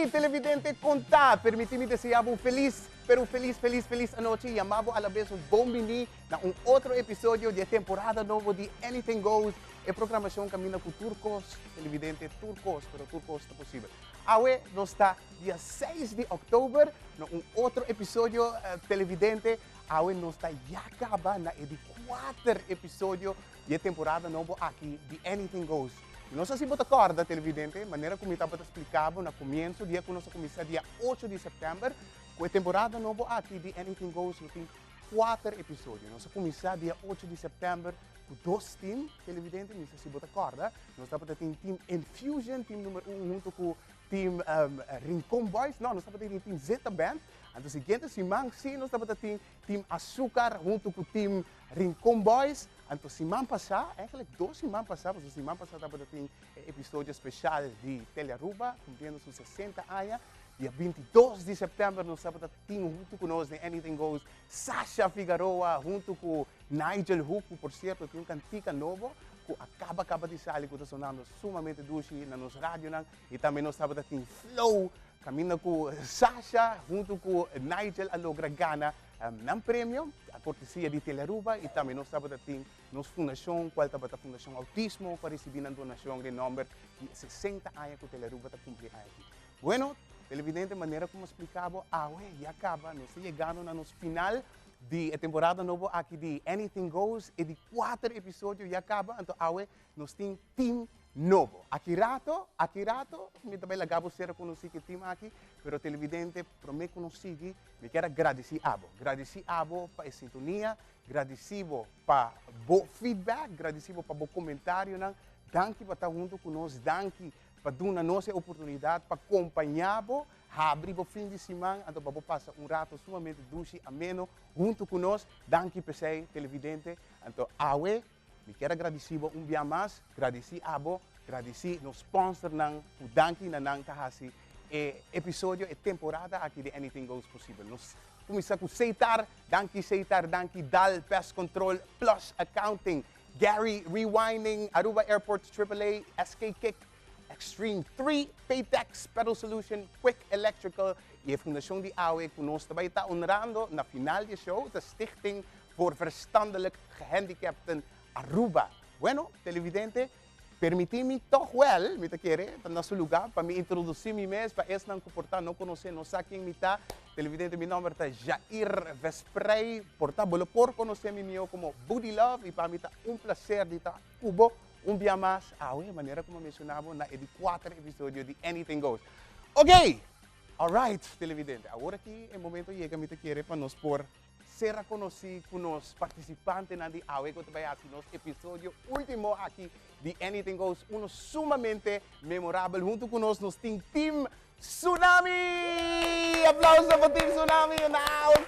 Televidente, con ta? Permiti mi desea un feliz, pero un feliz, feliz, feliz anochi. Yama bo a la vez un bon bini na un otro episodio di temporada nobo di Anything Goes. E programacion caminda cu tur cos, televidente, tur cos, pero tur cos ta posibel. Awe nos ta dia 6 di october, na un otro episodio, televidente. Awe nos ta ya caba na e di cuater episodio di e temporada nobo aki di Anything Goes. No sa si bo ta corda, televidente, manera cu mi tabata splica bo na comienzo, dia cu nos a cuminsa dia 8 di september, cu e temporada nobo aki di Anything Goes lo tin cuater episodio. Nos a cuminsa dia 8 di september cu dos team, televidente, mi sa si bo ta corda. Nos tabata tin team Infusion, team number 1, hunto cu team Rincon Boys. No, nos tabata tin team Zeta Band. Anto siguiente siman si nos tabata tin team Azucar hunto cu team Rincon Boys. Anto siman pasa, eigenlijk dos siman pasa, pasobra siman pasa tabata tin e episodio special di Telearuba, cumpliendo su 60 aña. Dia 22 di september nos tabata tin hunto cu nos den Anything Goes Sasha Figaroa hunto cu Nigel Hook, cu por cierto tin un cantica nobo cu a caba caba di sali cu ta sonando sumamente dushi na nos radionan. Y tambe nos tabata tin Flow, caminda cu Sasha hunto cu Nigel a logra gana nan premio a cortesia di Telearuba. Y tambe nos tabata tin nos fundacion, cual tabata Fundacion Autismo, cu a ricibi nan donacion den nomber di 60 aña cu Telearuba ta cumpli aña aki. Bueno, televidente, manera como splica bo, awe ya caba, nos ta yegando na nos final di e temporada nobo aki di Anything Goes. E di cuater episodio ya caba, anto awe nos tin team nobo. Aki rato, mi ta bay laga bo ser conoci cu e team aki, pero televidente, prome cu nos sigui, mi kier a gradici abo. Gradici abo pa e sintonia, gradici bo pa bo feedback, gradici bo pa bo comentarionan. Danki pa ta hunto cu nos, danki pa duna nos e oportunidad pa acompaña bo, habri bo fin di siman, anto pa bo pasa un rato sumamente dushi, ameno, hunto cu nos. Danki p'esey, televidente. Anto awe, mi kier a gradici bo un bia mas, gradici abo, gradici nos sponsornan, cu danki na nan ta haci e episodio, e temporada aki di Anything Goes posibel. Nos cuminsa cu Setar, danki Setar, danki Dal Pest Control Plus Accounting, Gary Rewinding, Aruba Airport AAA, SK Kick, Extreme 3, Paytex, Pedal Solution, Quick Electrical y e fundacion di awe cu nos ta bay ta honrando na final di e show ta Stichting voor Verstandelijk Gehandicapten Aruba. Bueno, televidente, permiti mi toch wel, mi ta kere, ta na su lugar pa mi introduci mi mes pa esnan cu por ta no conoce, no sa ken mi ta. Televidente, mi nomber ta Jair Vesprey, por ta bo lo por conoce mi mihor como Buddy Love y pa mi ta un placer di ta cu bo un bia mas awe, manera como a menciona bo na e di cuater episodio di Anything Goes. Ok, alright, televidente, awor aki e momento yega mi ta kere pa nos por ser conoci cu nos participantenan di awe cu ta bay haci nos episodio ultimo aki di Anything Goes, uno sumamente memorabel. Hunto cu nos, nos tin Team Tsunami! Aplauso pa Team Tsunami in the house!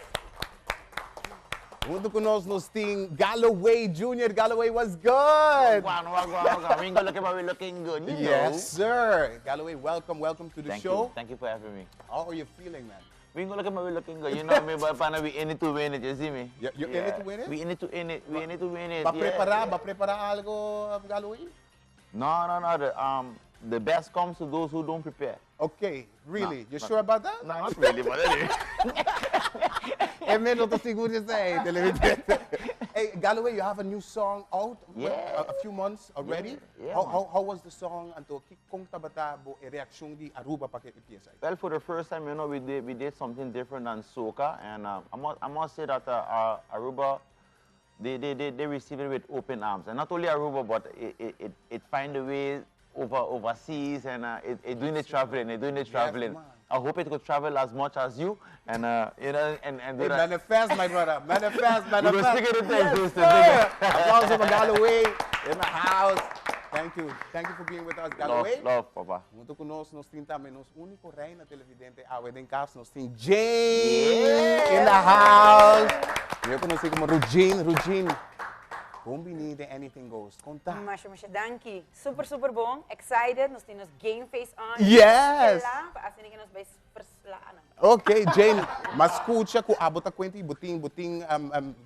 Hunto cu nos, nos tin Galloway Jr. Galloway, what's good? Wagwan, wagwan, wagwan. We ain't gonna look but we looking good, you know. Yes, sir. Galloway, welcome, welcome to the Thank show. you. Thank you for having me. How are you feeling, man? We ain't gonna look but we looking good. You know me, but partner, we in it to win it, you see me? Yeah, you're in it to win it? We in it to win it. We in it to win it. Ba prepara, ba prepara algo, Galloway? No. The best comes to those who don't prepare. Okay, really? No, You no. sure about that? No, not really, but anyway. E me no ta sigur di esey, televidente. Hey, Galloway, you have a new song out a few months already. Yeah, How man. was the song? Anto, con tabata bo e reaccion di Aruba pa e pieza? Well, for the first time, we did something different than soca, and I must say that Aruba, they received it with open arms. And not only Aruba, but it find a way overseas, and it doing the traveling, it doing the Yes, traveling. man. I hope it could travel as much as you, and and do Hey, that. Manifest, my brother, manifest, We go manifest. speak it into Yes, existence, sir. nigga. Aplauso pa Galloway in the house. Thank you, thank you for being with us, Galloway. Love, love, papa. Hunto cu nos, nos tin tambe nos unico reina televidente awe den cas, nos tin Jane in the house. Yo conoci como Rugine, Rugine. Bon bini den Anything Goes. Con ta? Masha, masha, danki. Super, super bon. Excited. Nos tin nos game face on. Yes. Kla, pa asina cu nos bay verslaan. Ok, Jane, mas scucha cu abo ta cuenta y bo tin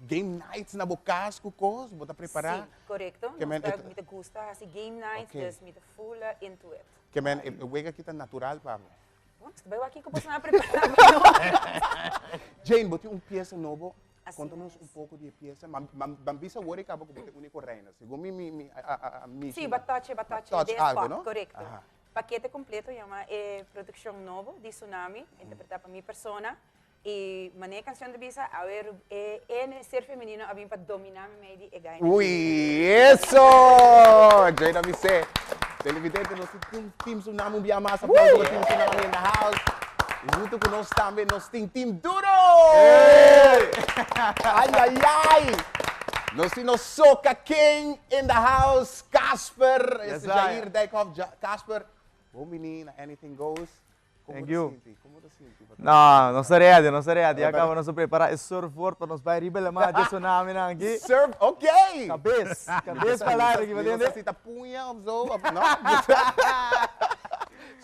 game nights na bo cas cu cos, bo ta prepara? Si, correcto. Ke men Nos ta, mi ta gusta haci game nights, dus mi ta full into it. Ke men, e wega aki ta natural pa bo? Bon, nos ta bai wak kiko boso nan a prepara pa nos. Jane, bo tin un piesa nobo. Así Konta nos es. un poko di e piesa. Ma, ma, ban bisa awor e kaba ku bo ta e úniko reina. Segun mi, mi, mi a, a, a, mi Sí, ba touch, ba touch touch de algo, spot, no? korekto. Aha. Pakete kompleto yama e produkshon nobo di Tsunami, interpretá pa mi persona. I manera e kanshon ta bisa, awe e e ser femenino a bin pa dominá mi mei di e gainan. Ui, eso! Jane a bis'é. Televidente, nos tin Team Tsunami un bia mas. Aplauso pa Team Tsunami in the house. I huntu ku nos tambe nos tin Team Duro! Ai, ai, ai! Nos tin nos Soca King in the house, Casper. Yes, Ese Jair Dijkhoff. Casper, bon bini na Anything Goes. Thank you. No, nos ta ready, nos ta ready. Ya caba nos a prepara e surfboard pa nos bai riba e lama di tsunami nan aki. Surf, ok! Cabes, cabes pa laira aki, Mi no sa si ta puña of zo, of no.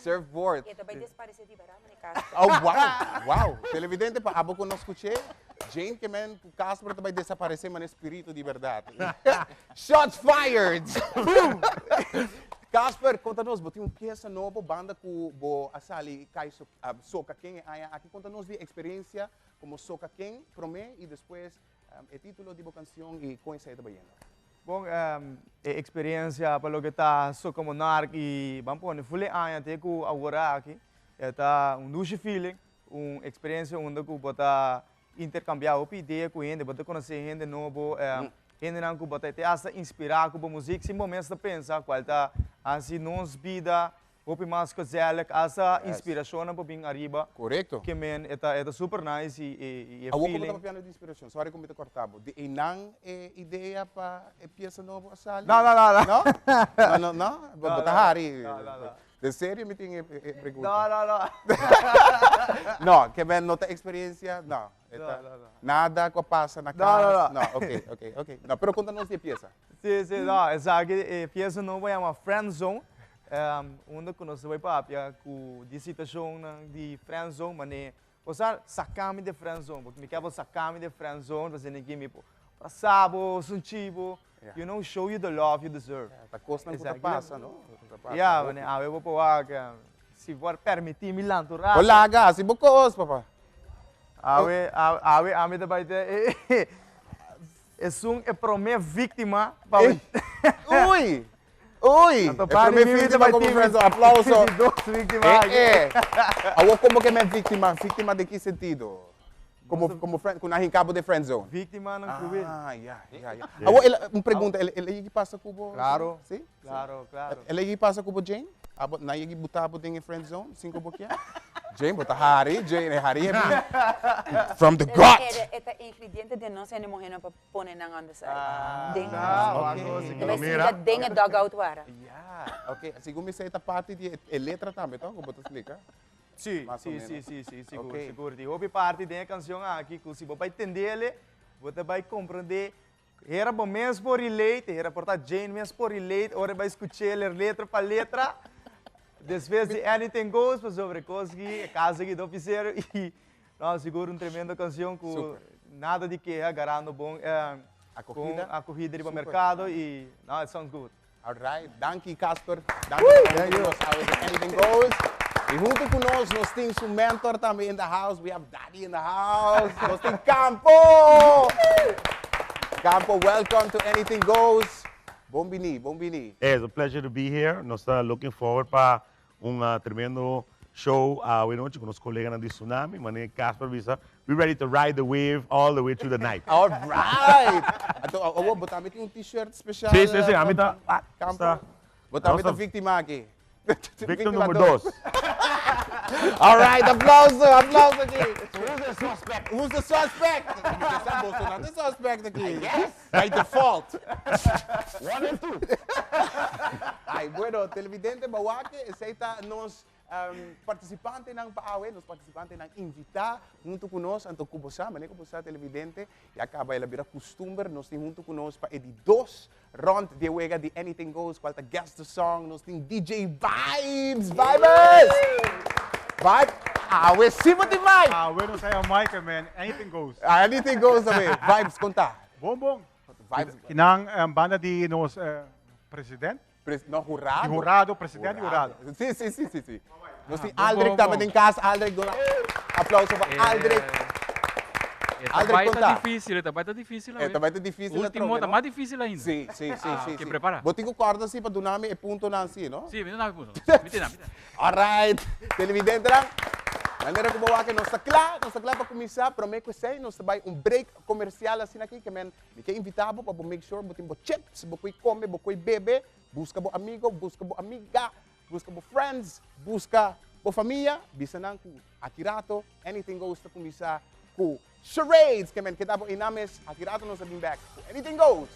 Surfboard. E ta bai desparece di bara, mane Casper. Oh, wow, wow. Televidente, pa abo cu no scuché, Jane ke men cu Casper ta bai desaparece mane spirito di berdad. Shots fired! Boom! Casper, konta nos, bo tin un piesa nobo banda ku bo a sali kai Soca Ken e aña aki. Konta nos di e eksperensia komo Soca Ken promé i despues e título di bo kansion i kon esei ta bayendo. Bon, e eksperensia pa loke ta Soca Monarch i ban pone ful e aña te ku awor aki, e ta un dushi feeling, un eksperensia unda ku bo ta interkambiá hopi idea ku hende, bo ta konosé hende nobo, hendenan ku bo ta te hasta inspirá ku bo muzik sin bo mes ta pensa kual ta hasi nos bida hopi mas gezellig, hasta inspirashonnan por bin ariba. Korekto. Ke men e ta e ta super nice i e Awor ku bo feeling. ta papiando di inspirashon, sorry ku mi ta kòrta bo, di einan e idea pa e piesa nobo a sali? No, no, no, no. No? No, no, no? Bo ta hari. No, no, no. Den serio mi tin e pregunta. No, no, no. No, ke men no ta experiencia, no. E ta No, no, no. Nada ku a pasa na No, no, kas. no. No, ok, ok, ok. No, pero konta nos di e piesa. Si, si, no, esaki e piesa nobo yama Friend Zone, unda ku nos ta bai papia ku di situashonnan di friend zone, manera bo sa saka mi di e friend zone, porque mi ke bo saka mi di e friend zone, pasobra mi ke bo brasa bo, sunchi bo, You know, show you the love you deserve. Ta kosnan ku ta pasa, no? Ya, mane, awe bo por wak, si bo a permití mi lanta un rato. Bo laga, hasi bo kos, papa. Awe, awe ami ta bai ta esun e promé víktima pa. Ui! Ui! E promé víktima komo friendzone, aplauso. Dos víktima aki. Eh, eh. Awor komo ke men víktima? Víktima den ki sentido? Como, como friend, cu nan hinca bo den friend zone. Víctimanan cruel. Ah, ya, ya, ya. Awor, el, un pregunta, el, el a yegi pasa cu bo? Claro. Si? Claro, claro. El a yegi pasa cu bo, Jane? Abo, nan yegi buta bo den e friend zone, sin cu bo kier? Jane, bo ta hari, Jane, e hari e From the gut! E ta ingrediente den nos hende muhernan pa pone nan on the side. Ah, Den ah, ok. Ta bai sinta den e dugout wara. Ya, ok. Segun mi sa e ta parti di e letra tambe, toch? Cu bo ta splica? Sí, Mas o sí, menos. sí, sí, sí, sigur, Ok. sigur. Tin hopi parti den e cancion aki cu si bo bai tendele, bo ta bai comprende. Hera bo mes por relate, hera por ta Jane mes por relate ora e bai scuchele letra pa letra. Despues di Anything Goes, pasobra e cos aki, e caso aki ta hopi serio y no, sigur un tremendo cancion cu Super. nada di keha, garando bon Acogida. bon acogida riba Super. mercado y no, it sounds good. Alright, danki Casper. Danki pa huntu ku nos awe den Anything Goes. I huntu ku nos, nos tin su mentor tambe in the house. We have Daddy in the house. Nos tin Campo! Campo, welcome to Anything Goes. Bon bini, bon bini. Hey, it's a pleasure to be here. Nos ta looking forward pa Un tremendo show awe nochi cu nos coleganan di Tsunami. Mane Casper bisa, we ready to ride the wave all the way through the night. All right! Anto, awor bo tambe tin un t-shirt special? Si, si, si. Ami ta, Campo. Bo tambe ta victima aki. Victim number dos. All right, aplauso, aplauso aki. So who's the suspect? Who's the suspect? Boso nan ta suspect aki. Yes. By default. One and two. Ay, bueno, televidente Bawake, esey ta nos participantenan pa awe, nos participantenan invita hunto cu nos, anto cu bo sa, manera cu bo sa televidente, ya caba el a bira custumber, nos tin hunto cu nos pa e di dos rond di e wega di Anything Goes, cual ta Guess the Song, nos tin DJ Vibes, Vibes! Vibe, awe si bo tin vibe! Awe nos haya Michael, man, Anything Goes. Anything Goes awe, Vibes, con ta? Bon, bon. Vibes. Kinan banda di nos president. Pres no, hurado. Di hurado, presidente di hurado. Si, si, si, si, si. Nos tin Ah, bon, Aldrich bon, tambe bon. den cas. Aldrich, duna aplauso pa Aldrich. E ta Aldrich, bai ta conta. difícil, e ta bai ta difícil E awe. ta bai ta difícil Último atrobe, ta no? mas difícil ainda. Si, si, si, Ah, si, ok, si. prepara. Bo tin cu corda si pa duna mi e puntonan si, no? Si, mi ta duna mi punto. Mi tin nan, mi tin. Alright, televidentenan, manera cu bo wak nos ta cla, nos ta cla pa cuminsa. Prome cu esey nos ta bay un break comercial asina aki, ke men mi ke invita bo pa bo make sure bo tin bo chips, bo coy come, bo coy bebe, busca bo amigo, busca bo amiga, busca bo friends, busca bo famia, bisa nan cu aki rato Anything Goes ta cuminsa cu charades, ke men keda bo eynan mes, aki rato nos ta bin back cu Anything Goes.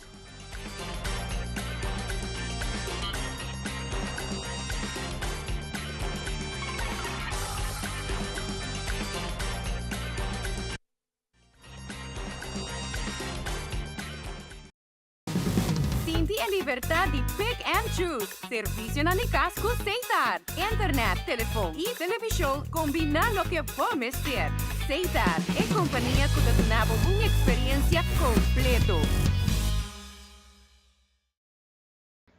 Sinti e libertad di pick and choose. Servicionan di cas cu Setar. Internet, telefon y television combina loke bo mester. Setar, e compania cu ta duna bo un experiencia completo.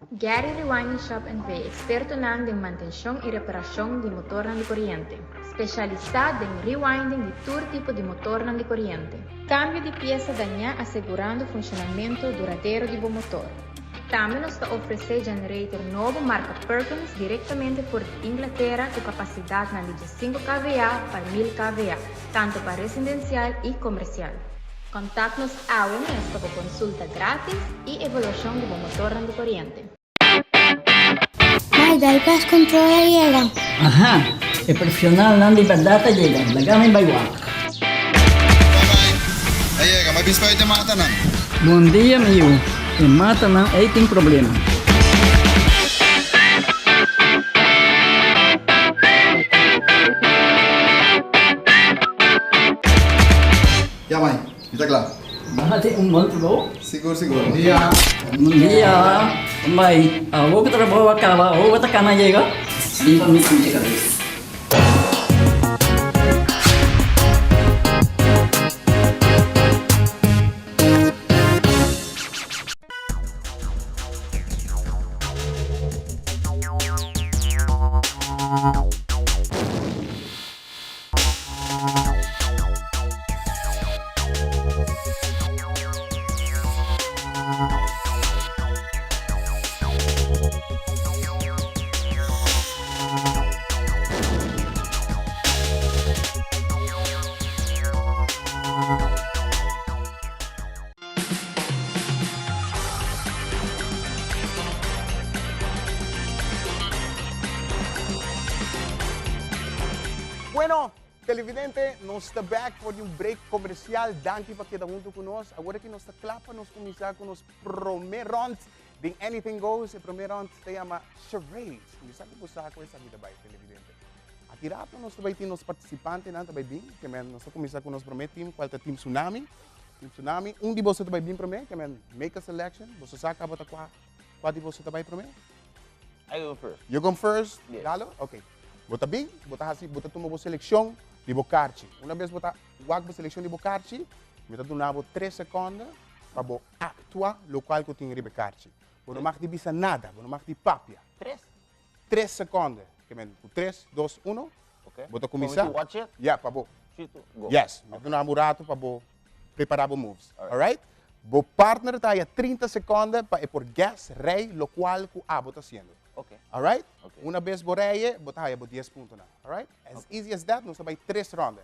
Gary Rewinding Shop NV, Ekspertonan den mantenshon i reparashon di motornan di koriente. Spesialisá den rewinding di tur tipo di motornan di koriente. Kambio di piesa dañá asegurando funshonamentu duradero di bo motor. Tambe nos ta ofresé generator nobo marka Perkins direktamente for di Inglatera ku kapasidatnan di diesinku kVA pa mil kVA, tantu pa residensial i komersial. Contact nos awe mes pa bo consulta gratis y evaluacion di bo motornan di coriente. Mai, dal pest control a yega. Aha, e profesionalnan di berdad a yega, laga mi bai wak. Bye bye, a yega, mai bin spuit e matanan. Bon dia mi yu, e matanan ei tin problema. Ya mai, mi ta kla. Nan a tin un bon trabou? Sigur, sigur. Bon dia. Bon dia. Mai, awor ku trabou a kaba, awor bo ta kana yega? Limpa mi pinche kabes. Bueno, televidente, nos ta back for di un break comercial. Danki pa keda hunto cu nos. Awor aki nos ta cla pa nos cuminsa cu nos prome rond den Anything Goes. E prome rond ta yama Charades. Mi sa cu bo sa cu esaki ta bay, televidente. Aki rato nos ta bay tin nos participantenan ta bay bin. Ke men nos ta cuminsa cu nos prome team, cual ta Team Tsunami. Team Tsunami, un di boso ta bay bin prome, ke men make a selection. Boso sa caba ta cua, cua di boso ta bay prome? I go first. You go first, Yes. Lalo? Ok. Bo ta bin, bo ta hasi, bo ta tuma bo seleccion di bo karchi. Una bes bo ta wak bo seleccion di bo karchi, mi ta duna bo tres seconde pa bo actua locual cu tin riba e karchi. Bo no mag di bisa nada, bo no mag di papia. Tres? Tres seconde. Ke men, ku tres, dos, uno, Ok. bo ta For me cuminsa. to watch it? Yeah, pa bo. Three, two, go. Yes, mi ta duna bo un rato pa bo prepara bo moves. Alright. Alright? Bo partner ta haya trinta seconde pa e por guess rey locual cu abo ta haciendo. Ok. Alright? Ok. Una bes bo reye, bo ta haya bo dies puntonan. Alright? As easy as that, nos ta bay tres ronde.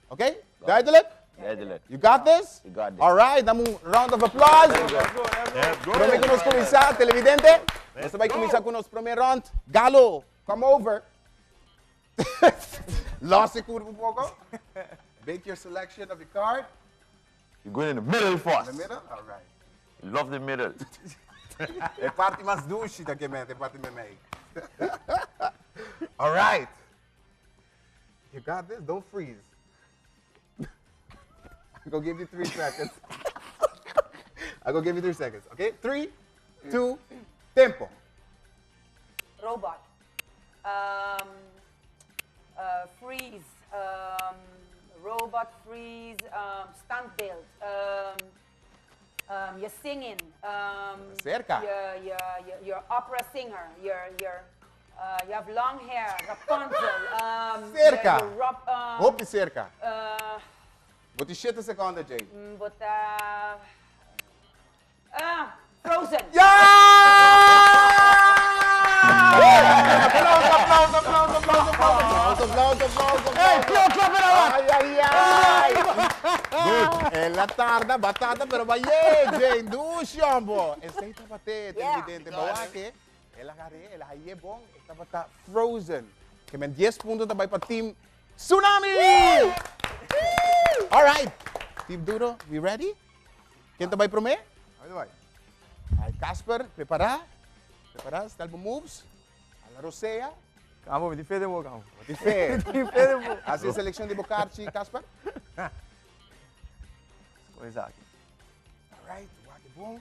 Ok? Duidelijk? Duidelijk. You got this? We got this. Alright, dam un round of applause. Let's go. Prome cu nos cuminsa, televidente, nos ta bay cuminsa cu nos prome round. Galo, come over. Los e curva un poco. Make your selection of your card. You're going in the middle first. In the middle? All right. Love the middle. E parti mas dushi ta ke mete, e parti memey. All right. You got this? Don't freeze. I'm gonna give you 3 seconds. I'm gonna give you 3 seconds, okay? 3, 2, tempo. Robot. Freeze. Robot freeze. Standbeeld. You're singing. Cerca. You're opera singer. You're you have long hair. Rapunzel. Cerca. You're Rob, Hopi cerca. Bo tin 7 seconde, Jane. Bo ta Frozen. Yeah! Aplauso, aplauso, aplauso, aplauso, aplauso, aplauso, aplauso. Hey, clap, clap it up. Ay, ay, ay. Good. El a tarda, batata, pero bay Jane, dushi, hombo. Esey tabata, televidente, bo a wak, el a gar'é, el a haye bon, e tabata Frozen. Ke men 10 punto ta bay pa team Tsunami! All right. Team Duro, we ready? Ken ta bay prome? Ay, Casper, prepara. Prepara, stel bo moves. A la rosea. Campo, mi tin fe den bo, Campo. Bo tin fe. Mi tin fe den bo. Haci e seleccion di bo karchi, Casper. Scoge esaki. All right, wak e bon.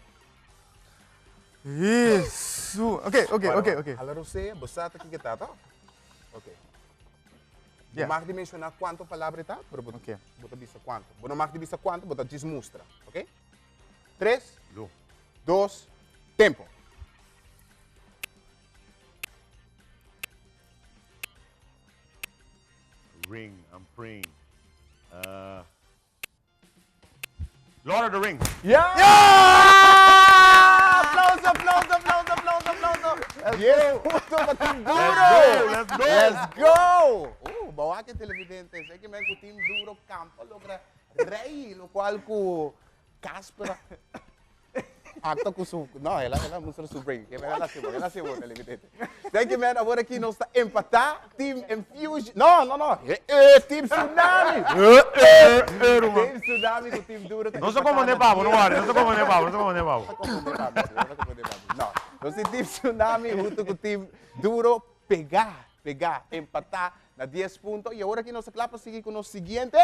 Jesu. Ok, ok, ok, ok. A la rosea, bo sa ta kiko ta, to? Ok. Yeah. Bo mag di menciona cuanto palabra e ta, pero bo, Ok. bo ta bisa cuanto. Bo no mag di bisa cuanto, bo ta djis mustra. Ok? Tres, Lo. dos, tempo. Ring, I'm praying. Lord of the Rings. Yeah! Aplauso, aplauso, aplauso, aplauso, aplauso. 10 punto pa Team Duro. Let's go, let's go. Let's go. Bo wak e televidentes, e ke men ku Team Duro kampo logra rei, lokual ku Casper Acto cu su, no, el a, el a mustra su brain. El a haci bon, el a haci bon, televidente. Thank you, man. Awor aki nos ta empatá. Team Infusion. No, no, no. Eh, eh, Team Tsunami. Eh, eh, eh, ruman. Team Tsunami cu Team Duro ta No se empatá confunde na pabo, no dies. worry. No se confunde pabo, no se confunde pabo. No se confunde pabo, sí, no se confunde pabo. No. Nos tin Team Tsunami hunto cu Team Duro pegá, pegá, empatá na dies punto. Y awor aki nos ta kla pa sigui cu nos siguiente.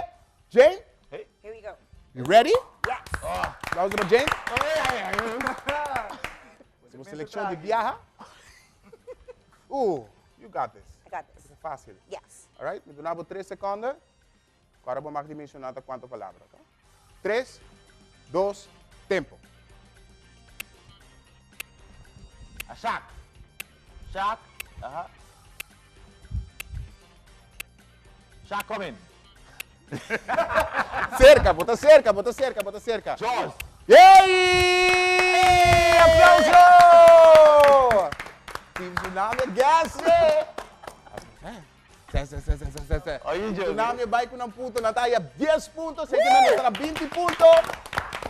Jane? Here we go. You ready? Yes. Aplauso pa Jane. Hacemos selección de viaja. You got this. I got this. Es fácil. Yes. All right, mi duna bo 3 seconden. Ahora bo mag di menciona ta cuanto palabra, ok? 3, 2, tempo. A shark. Shark. Aha. Shark coming. Cerca, bo ta cerca, bo ta cerca, bo ta cerca. Jaws. Yay! Aplauso! Team Tsunami gase! Se, se, se, se, se, se, se. Oye, Johnny. Tsunami bai ku nan punto, nan ta haya 10 punto, seki nan ta na 20 punto.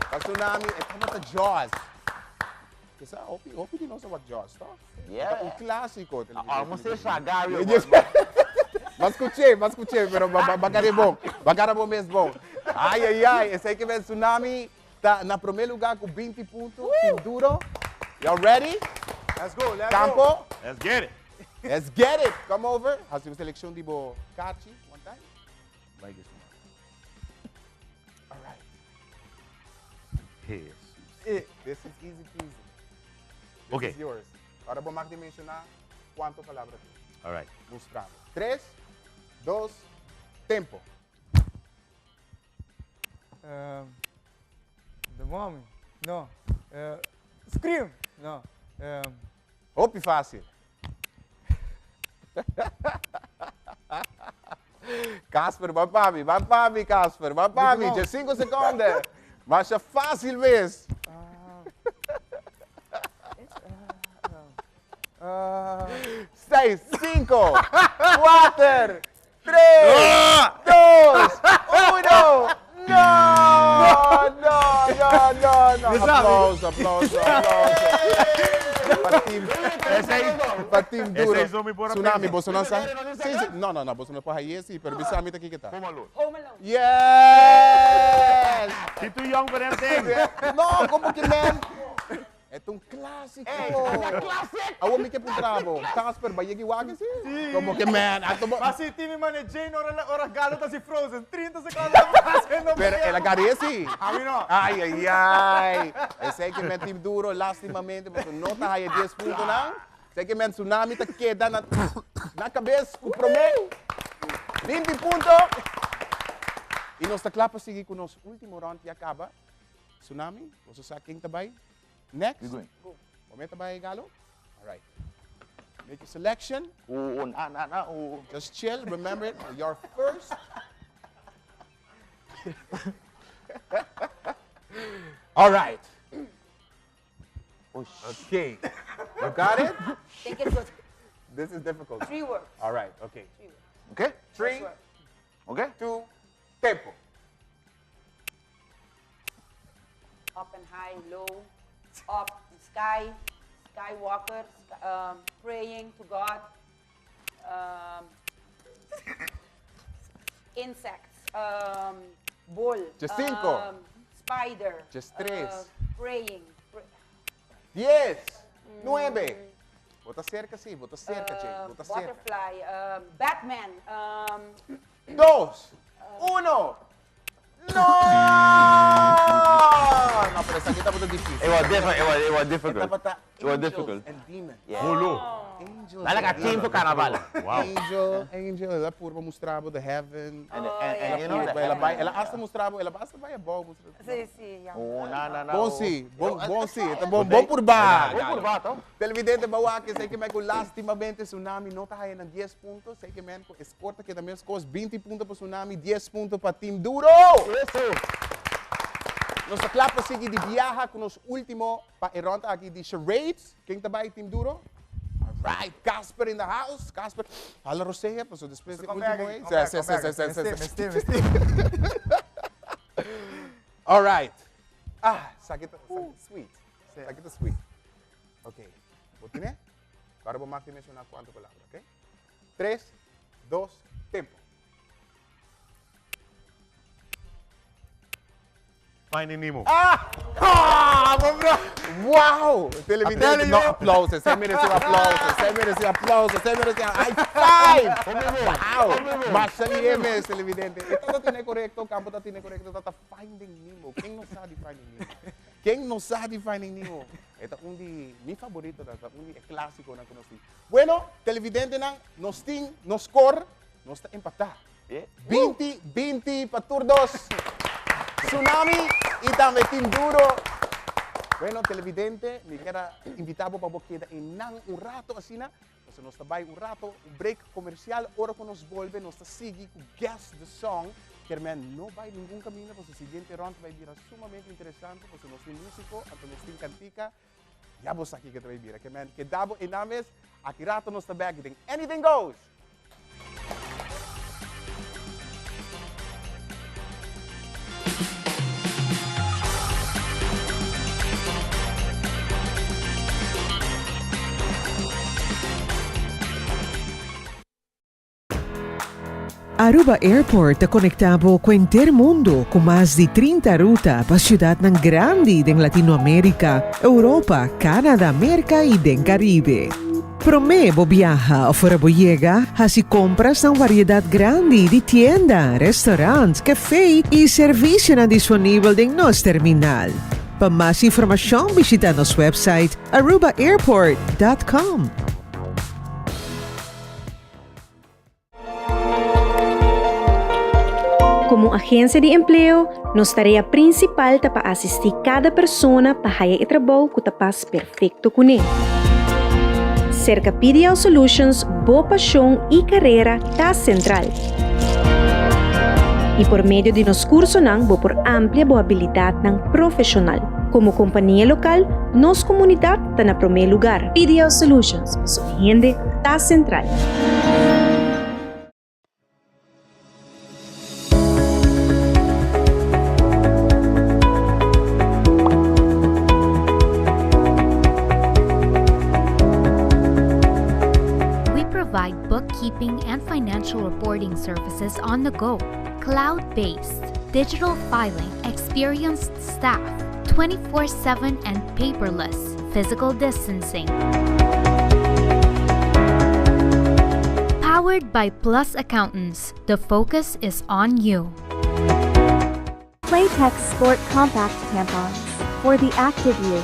Pa Tsunami, e tabata Jaws. Kisa hopi, hopi di nos a wak Jaws, toch? Yeah. Un clásico. Almost say Shagari. Mas escuché, mas escuché, pero bagare bom. Bagara bom mes bom. Ai, ai, ai. Esey ke ben Tsunami ta na primer lugar cu 20 punto. Team Duro. Y'all ready? Let's go, let's Campo. go. Let's get it. Let's get it. Come over. Haci un seleccion di bo kaartje. One time. Like this one. All right. Jesus. This is easy peasy. This Okay. is yours. Ahora bo mag di menciona cuanto palabra tin. All right. Mustrando. 3, 2, tempo. The Mummy. No. Scream. No. Hopi fácil. Casper, ban pa mi, ban pa mi, Casper, ban pa mi. Dje 5 seconde. Masha fácil mes. 6, 5, 4, 3, 2, 1. No, no, no, no, no. Aplauso, aplauso, aplauso. Pa team, pa team duro. Esey so mi por a Tsunami, pensa. boso no sa? Si, si. No, no, no, boso no por haye si, pero bisa mi ta kiko ta. Home Alone. Home Alone. Yes! She too young for that thing. No, como que man? E ta un clasico. Ey, e classic. Awo mi ke puntra bo. Casper, ba yegi wak si? Como que man? Ato bo. Ma si Timmy mane Jane ora ora Galo ta si Frozen, 30 seconden ta haciendo Pero el a gare si. A mi no. Ay, ay, ay. Esey ke men team duro, lastimamente, pasobra no ta haya 10 puntonan. Esey ke men Tsunami ta keda na na cabes cu prome. 20 punto. Y nos ta cla pa sigui cu nos ultimo round ya caba. Tsunami, boso sa ken ta bai next? We going. Bo me ta bai Galo? Alright. Make your selection. Oh, oh, na, na, na, oh. Just chill, remember it, you're first. All right. Oh, Okay. You got it? Think it good. This is difficult. Three words. All right, okay. Three words. Okay? Three, Okay? two, tempo. Up and high, low, up, sky, skywalker, praying to God, insects, bull, Just cinco. Spider, Just tres. Praying. 10, 9. Bo ta cerca, si, bo ta cerca, Jay. Bo ta cerca. Butterfly, Batman. 2, 1. No! No, pero esaki tabata dificil. It was difficult. It was difficult. E tabata It was angels difficult. and demons. Yeah. Holo. Angels Dale and ka team for demons. carnaval. Wow. Angel, angel, el a purba mustra bo the heaven. And, and you know Purba, the el a bai, heaven. el a hasta mustra bo, el a hasta bai abou mustra. Si, si, ja. Oh, na, na, na. Bon oh. si, bon, bon si, ta bon, Bon bon purba. Bon purba, toch? Televidente bo a wak, esey ke men cu lastimamente Tsunami no ta haya nan 10 punto, esey ke men cu e score ta keda mes cos, 20 punto pa Tsunami, 10 punto pa Team Duro! Eso! Nos ta cla pa sigui di biaha cu nos ultimo pa e rond aki di charades. Ken ta bay Team Duro? Alright, Casper in the house. Casper, hala rosea, paso despues di Come back, ultimo ey. come back, Si, come si, back. si, si, si, Mester, si. mester, mester. Alright. Ah, esaki ta sweet. Esaki ta sweet. Ok, bo tine? Ahora bo mag di menciona cuanto palabra, ok? Tres, dos, tempo. Finding Nemo. Ah! Ah, my bro! Wow! Televidente, no, aplauso. Esey merece un aplauso. Esey merece un aplauso. Esey merece un high five! Wow! Masha mi televidente. E ta tine corecto, Campo ta tine corecto, ta Finding Nemo. Ken no sa di Finding Nemo? Ken no sa di Finding Nemo? E ta un di mi favorito, ta un di e clasiconan cu nos tin. Bueno, televidentenan, nos tin nos score, nos ta empata. 20, 20 pa tur dos. Tsunami y tambe Team Duro. Bueno, televidente, mi kier a invita bo pa bo keda einan un rato asina. Pasobra nos ta bay un rato, un break comercial. Ora cu nos bolbe, nos ta sigui cu Guess the Song. Kier men no bay ningun caminda, pasobra siguiente rond ta bay bira sumamente interesante, pasobra nos tin musico, anto nos tin cantica. Ya bo sa kico ta bay bira. Kier men keda bo einan mes. Aki rato nos ta bek den Anything Goes! Aruba Airport ta conecta bo cu henter mundo cu mas di 30 ruta pa ciudadnan grandi den Latinoamerica, Europa, Canada, Merca y den Caribe. Prome bo biaha of ora bo yega, haci compras na un variedad grandi di tienda, restaurant, café y servicionan disponibel den nos terminal. Pa mas informacion bishita nos website arubaairport.com. Como agencia di empleo, nos tarea principal ta pa asisti cada persona pa haya e trabou cu ta pas perfecto cune. Cerca PDL Solutions bo pasion y carera ta central. Y por medio di nos cursonan bo por amplia bo habilidadnan profesional. Como compania local, nos comunidad ta na prome lugar. PDL Solutions, pasobra hende ta central. We provide bookkeeping and financial reporting services on the go, cloud based, digital filing, experienced staff, 24 7 and paperless, physical distancing. Powered by Plus Accountants, the focus is on you. Playtex Sport Compact Tampons for the active you.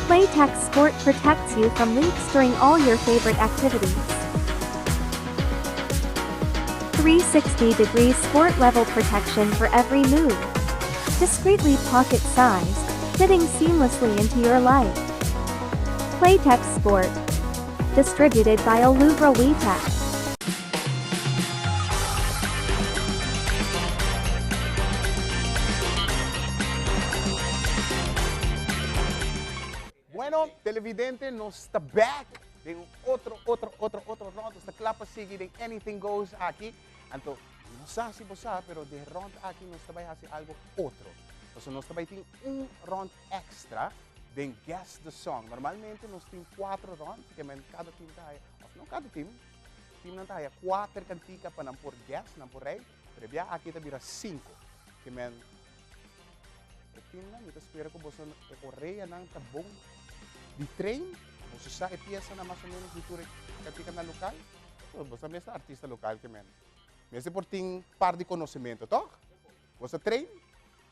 Playtex Sport protects you from leaks during all your favorite activities. 360 degree sport level protection for every move. Discreetly pocket sized, fitting seamlessly into your life. Playtex Sport. Distributed by Olubra WeTech. Bueno, televidente, nos ta back den un otro, otro, otro, otro rond. Nos ta kla pa sigui den Anything Goes aki. Anto, mi no sa si bo sa, pero den rond aki nos ta bai hasi algo otro. Pasobra nos ta bai tin un rond extra den Guess the Song. Normalmente nos tin cuatro rond, ke men cada team ta haya, of no cada team, teamnan ta haya cuater cantica pa nan por guess, nan por rei. Pero e bia aki ta bira cinco. Ke men E teamnan, mi ta spera ku boso e oreanan ta bon di train. Boso sa e piesanan mas o menos di tur e kantikanan lokal. Boso mes ta artista lokal ke men. Mester por tin par di konosementu, tòg? Boso a train?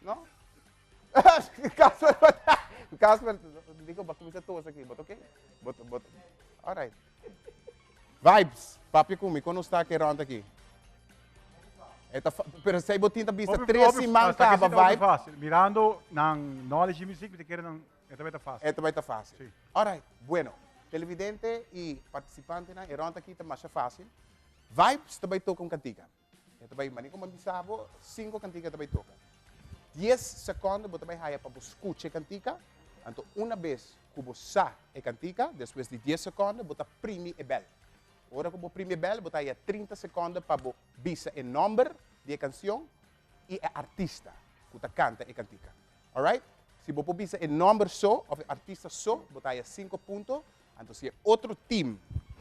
No? Casper, Casper, diko bo a kuminsá tos aki, bo ta oke? Bo ta, bo ta, alright. Vibes, papia ku mi, kon nos ta aki rònt aki? E ta pero sei bo tin ta bisa tres siman kaba vibe. Fácil. Mirando nan knowledge di muziek, mi ta kere nan e ta bai ta fácil. E ta bai ta fácil. Si. Alright, bueno. Televidente i partisipantenan, e rònt aki ta masha fácil. Vibes ta bai toka un kantika. E ta bai, manera ku mi a bisa bo, sinku kantika e ta bai toka. Dies sekònde bo ta bai haya pa bo skucha e kantika, anto una bes ku bo sa e kantika, despues di dies sekònde bo ta primi e bèl. Ora ku bo primi e bèl, bo ta haya trinta sekònde pa bo bisa e nòmber di e kansion i e artista ku ta kanta e kantika. Alright? Si bo por bisa e nòmber so òf e artista so, bo ta haya sinku punto. Anto si e otro team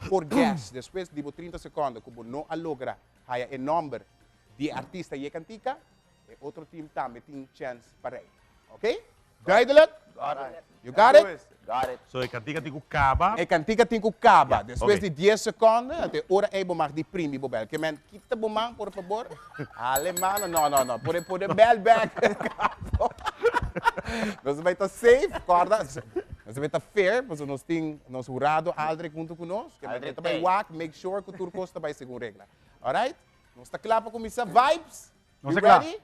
por guess despues di bo trinta sekònde ku bo no a logra haya e nòmber di e artista i e kantika, e otro team tambe tin chèns pa rei. Oké? Duidelijk? Got it. You got it? Got it. So e kantika tin ku kaba. E kantika tin ku kaba. Ya, Despues oké. di dies sekonde, anto e ora ei bo mag di primi bo bèl. Ke men, kita bo man, por fabor. Hale mano. No, no, no. Pone, pone bèl bèk. Nos bai ta safe, kòrda. Nos bai ta fair, pasobra nos tin nos hurado Aldrich huntu ku nos. Ke men, Aldrich e ta bai tei. wak, make sure ku tur kos ta bai segun regla. Alright? Nos ta kla pa kuminsá vibes? Nos We ta kla. ready?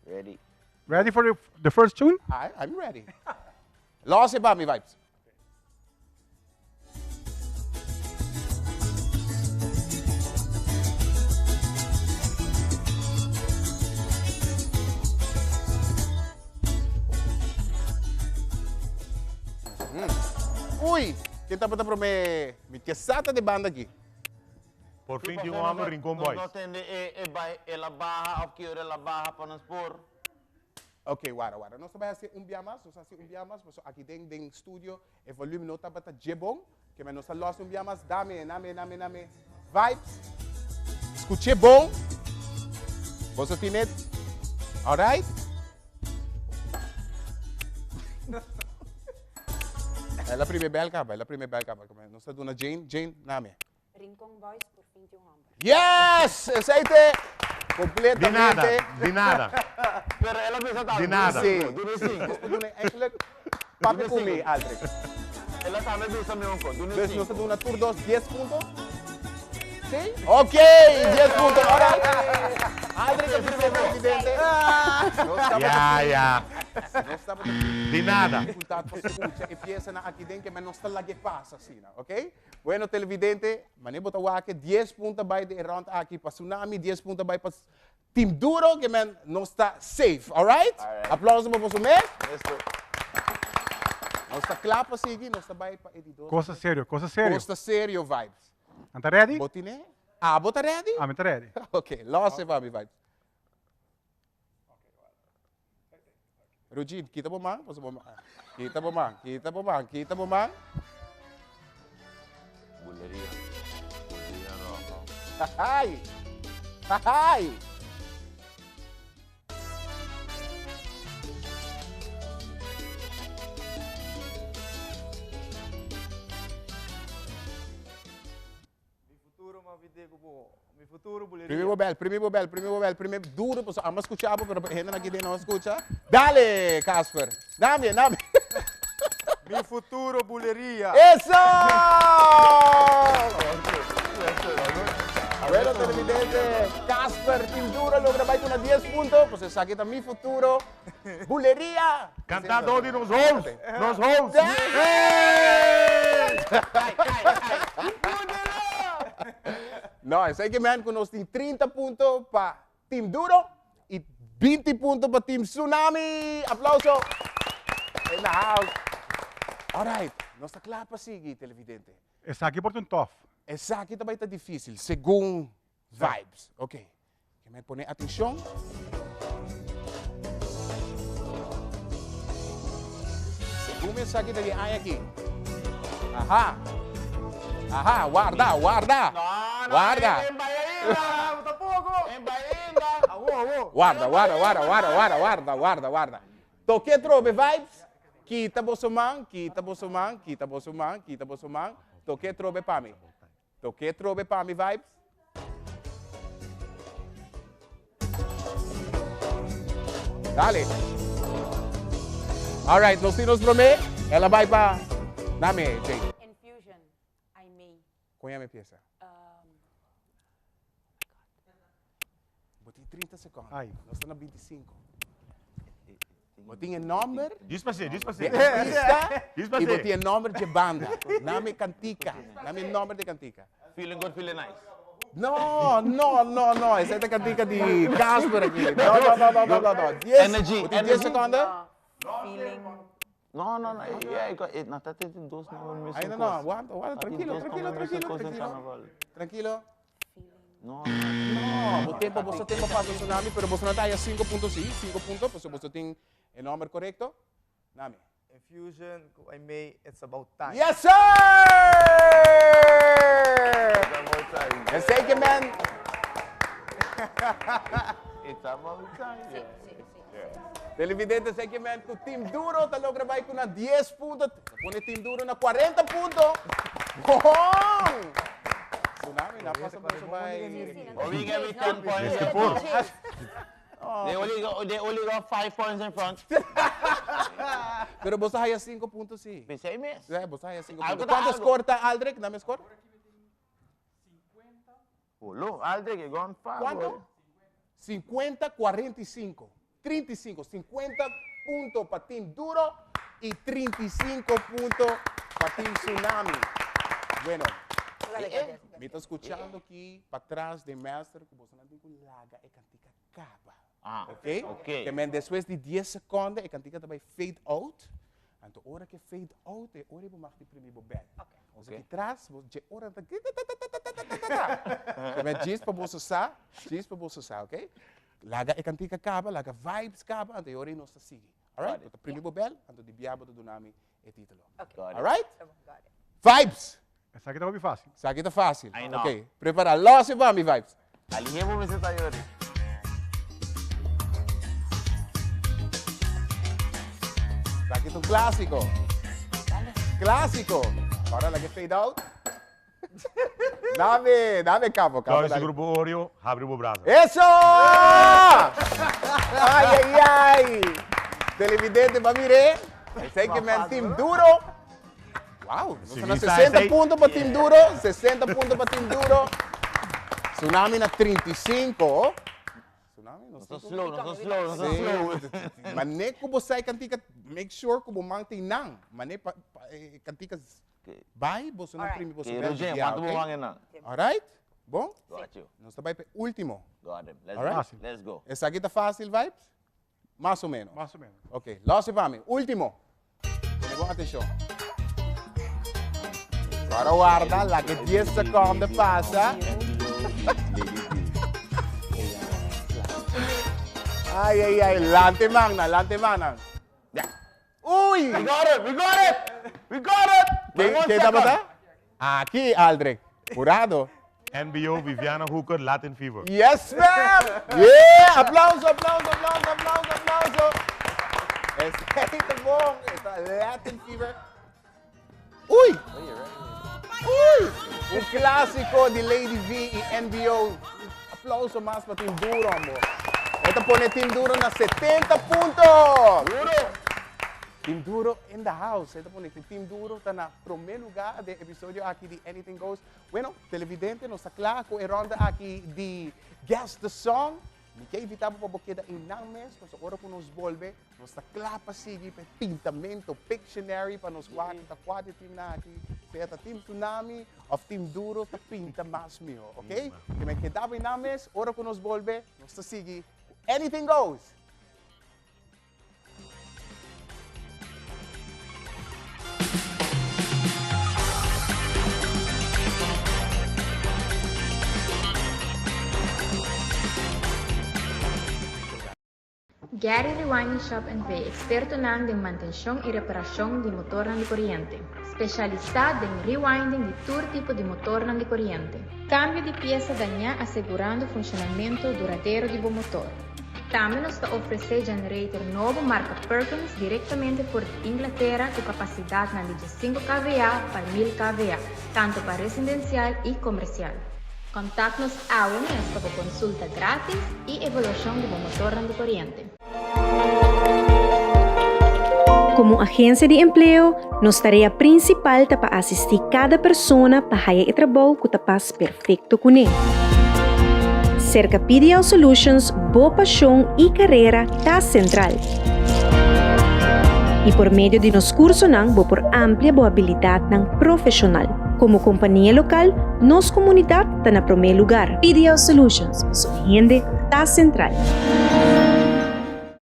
Ready. Ready for the, the first tune? I, I'm ready. Los e pa mi vibes. Uy, ken tabata prome? Mi ke sata de banda aki. Por fin tin un homber Rincon Boys. Nos no tende e e bai el a baha of ki ora el a baha pa nos por. Ok, wara, wara. Nos ta bai hasi un bia mas, nos ta hasi un bia mas, pasobra aki den den studio e volume no tabata dje bon. Ke men nos ta los un bia mas. Dame, name, name, name. Vibes. Skuch'é bon. Boso tin e? Alright. El a primi bel kaba, el a primi bel kaba. Nos ta duna Jane, Jane, name. Rincon Boys por fin tin un homber. Yes! Esey te completamente. Di nada, di nada. Pero el a bisa tambe. Di nada. Sí. Duna e cinco. Nos por duna eigenlijk papia cu mi, Aldrich. El a tambe bisa mi un co. Duna e Dus cinco. nos ta duna tur dos dies punto? Sí? Ok, dies punto. Alright. Aldrich a bisa e presidente. Nos tabata Ya, ya. Nos tabata Di nada. dificultad pa scucha e piesanan aki den ke men nos ta lag'e pasa asina, ok? Bueno televidente, mane bo ta wak e dies punto a bai den e rond aki pa Tsunami, dies punto a bai pa Team Duro, ke men nos ta safe, alright? Aplauso pa boso mes. Nos ta kla pa sigui, nos ta bai pa e di dos. Cosa serio, cosa serio. Cosa serio vibes. Nan ta ready? Bo tine? Abo ta ready? Ami ta ready. Ok, los e pa mi vibes. Rugin, kita bo man, paso bo man. Kita bo man, kita bo man, kita bo man. Buleria. Buleria rojo. Hai! Hai! Futuro ma vide ku bo. Mi futuro buleria. Primi bo bel, primi bo bel, primi bo bel, primi duro, pasobra amo a skucha bo, pero hendenan aki den no a skucha. Dale, Casper. Dame, dame. Mi futuro buleria. Eso! Bueno, televidente, Casper, Team Duro logra bai cu na 10 punto. Pues esaki ta mi futuro. Buleria! Canta door di nos host! Nos host! No, esaki men cu nos tin 30 punto pa Team Duro y 20 punto pa Team Tsunami! Aplauso! In the house! Alright, nos ta cla pa sigui, televidente. Esaki por ta un tof. Esaki ta bai ta dificil, segun vibes. Ok, ke men pone atencion. Segun mi esaki ta di aña aki. Aha! Aha, warda, warda! Warda! Warda, warda, warda, warda, warda, warda, warda, warda. Toke trobe vibes. Kita boso man, kita boso man, kita boso man, kita boso man. Toke trobe pa mi. Toke trobe pa mi vibes. Dale. All right, nos tin nos promé. El a bai pa... Dame, Jane. Infusion, I may. Kon ya mi pieza? Bo tin 30 seconden. Ai. Nos ta na 25. Bo tin e nomber Djis pasé, djis pasé. de artista Djis y pasé. bo tin e nomber dje banda. Nami cantica. Nami nomber de cantica. Feeling good, feeling nice. No, no, no, no. Esa ta cantica di Casper aki. No, no, no, no, no, no, no. 10, Energy, bo tin 10 energy. seconden? Feeling. No, no, no. Yeah, it got, it, not that it dos no Ay, no, no. Aguanta, aguanta. Tranquilo, tranquilo, tranquilo, tranquilo. Tranquilo. No, No, bo tempo, boso tempo pasa tsunami, pero boso no ta haya 5 punto sí, 5 punto, paso boso tin e nomber correcto. Nami. Infusion, cu I may, it's about time. Yes, sir! Esey ke men. It's about time. Sí, sí, sí. Televidente, esey ke men cu Team Duro ta logra bay cu na 10 punto. Ta pone Team Duro na 40 punto. Bon! Tsunami na pasa boso bay. We get with 10 points. Mr. Poor. They only got, they only got 5 points in front. Pero boso haya 5 punto sí. Pensei mes. Sí, boso haya 5 Algo punto. ta Cuanto algo. score ta Aldrich? Dame score. Olo, Aldrich, you gone far. ¿Cuánto? 50, 45. 35. 50 puntos para Team Duro y 35 puntos para Team Tsunami. Bueno, me está escuchando aquí para atrás de Master que vos no tiene que laga e cantica caba. Ah, Ok? ok. Que men después de 10 seconden e cantica también fade out. Anto ora que fade out, e ora bo mag di primi bo bel. O sea, Ok. aki tras, bo je ora ta ta ta ta ta ta ta ta ta. Que men gis pa boso sa, gis pa boso sa, ok? Laga e cantica caba, laga vibes caba, anto e ora nos ta sigui. Alright? Got it. Bo ta primi bo bel, anto di bia bo ta dunami e titulo. Okay. Got it. Alright? Got it. Vibes! Esaki ta hopi facil. Esaki ta facil. I know. Ok, prepara. Los e pa mi, vibes. Alihemo mi se tayori. Esaki ta un clasico. Clasico. Ahora la que fade out. Dame, dame capo, capo. Claudio, dale. grupo Oreo, abre o brazo. ¡Eso! ¡Ay, ay, ay! Televidente, pa mire. Esey ke men Team Duro. Wow, Sí, nos sa 60 esey. punto pa Team Duro, 60 punto pa Team Duro. Tsunami na 35. Tsunami, no No so slow, no so slow, no so Sí. slow. Mane ku bo sai cantica, make sure ku bo man tin nang. Mane pa, pa, cantica bai, bo no Alright. primi bo Okay, Roger, bel, quanto okay? bo man na? Alright? Bon? Got you. Nos ta bai pa ultimo. Got him. Let's Alright. go. Let's go. Esaki ta facil, vibes? Mas o menos. Mas o menos. Ok, los pa mi. Ultimo. Pone bon atencion. Awor warda, laga 10 seconde pasa. Ay, ay, ay, lante magna, lante magna. Yeah. Uy! We got it! We got it! We got it! By ¿Quién, one quién está second. botando? Aquí, Aldrich. Jurado. NBO, Viviana Hooker, Latin Fever. Yes, ma'am! Yeah! Aplauso, aplauso, aplauso, aplauso, aplauso. Esey ta bon. Esta Latin Fever. Uy! Uy! Un clasico di Lady V y NBO. Aplauso mas pa Team Duro, amor. E ta pone Team Duro na 70 punto. Duro! Team Duro in the house. E ta pone ku Team Duro ta na promé lugá den episodio aki di Anything Goes. Bueno, televidente, nos ta kla ku e ronda aki di Guess the Song. Mi ke invitá bo pa bo keda einan mes, pasobra ora ku nos bolbe, nos ta kla pa sigui pa e pintamento Pictionary pa nos wak ta kua di e teamnan aki, sea ta Team Tsunami òf Team Duro ta pinta mas mihó, ok? Ke men keda bo einan mes, ora ku nos bolbe, nos ta sigui ku Anything Goes! Gary Rewinding Shop NV. Ekspertonan den mantenshon i reparashon di motornan di koriente. Spesialisá den rewinding di tur tipo di motornan di koriente. Kambio di piesa dañá asegurando funshonamentu duradero di bo motor. Tambe nos ta ofresé generator nobo marka Perkins direktamente for di Inglatera ku kapasidatnan di diesinku kVA pa mil kVA, tantu pa residensial i komersial. Kontakt nos awe mes pa bo konsulta grátis i evaluashon di bo motornan di koriente. Komo agensia di empleo, nos tarea prinsipal ta pa asistí kada persona pa haya e trabou ku ta pas perfekto kuné. Serka PDL Solutions bo pashon i karera ta sentral. I por medio di nos kursonan bo por amplia bo abilidatnan profeshonal. Komo kompania lokal, nos komunidat ta na promé lugar. PDL Solutions, pasobra hende ta sentral.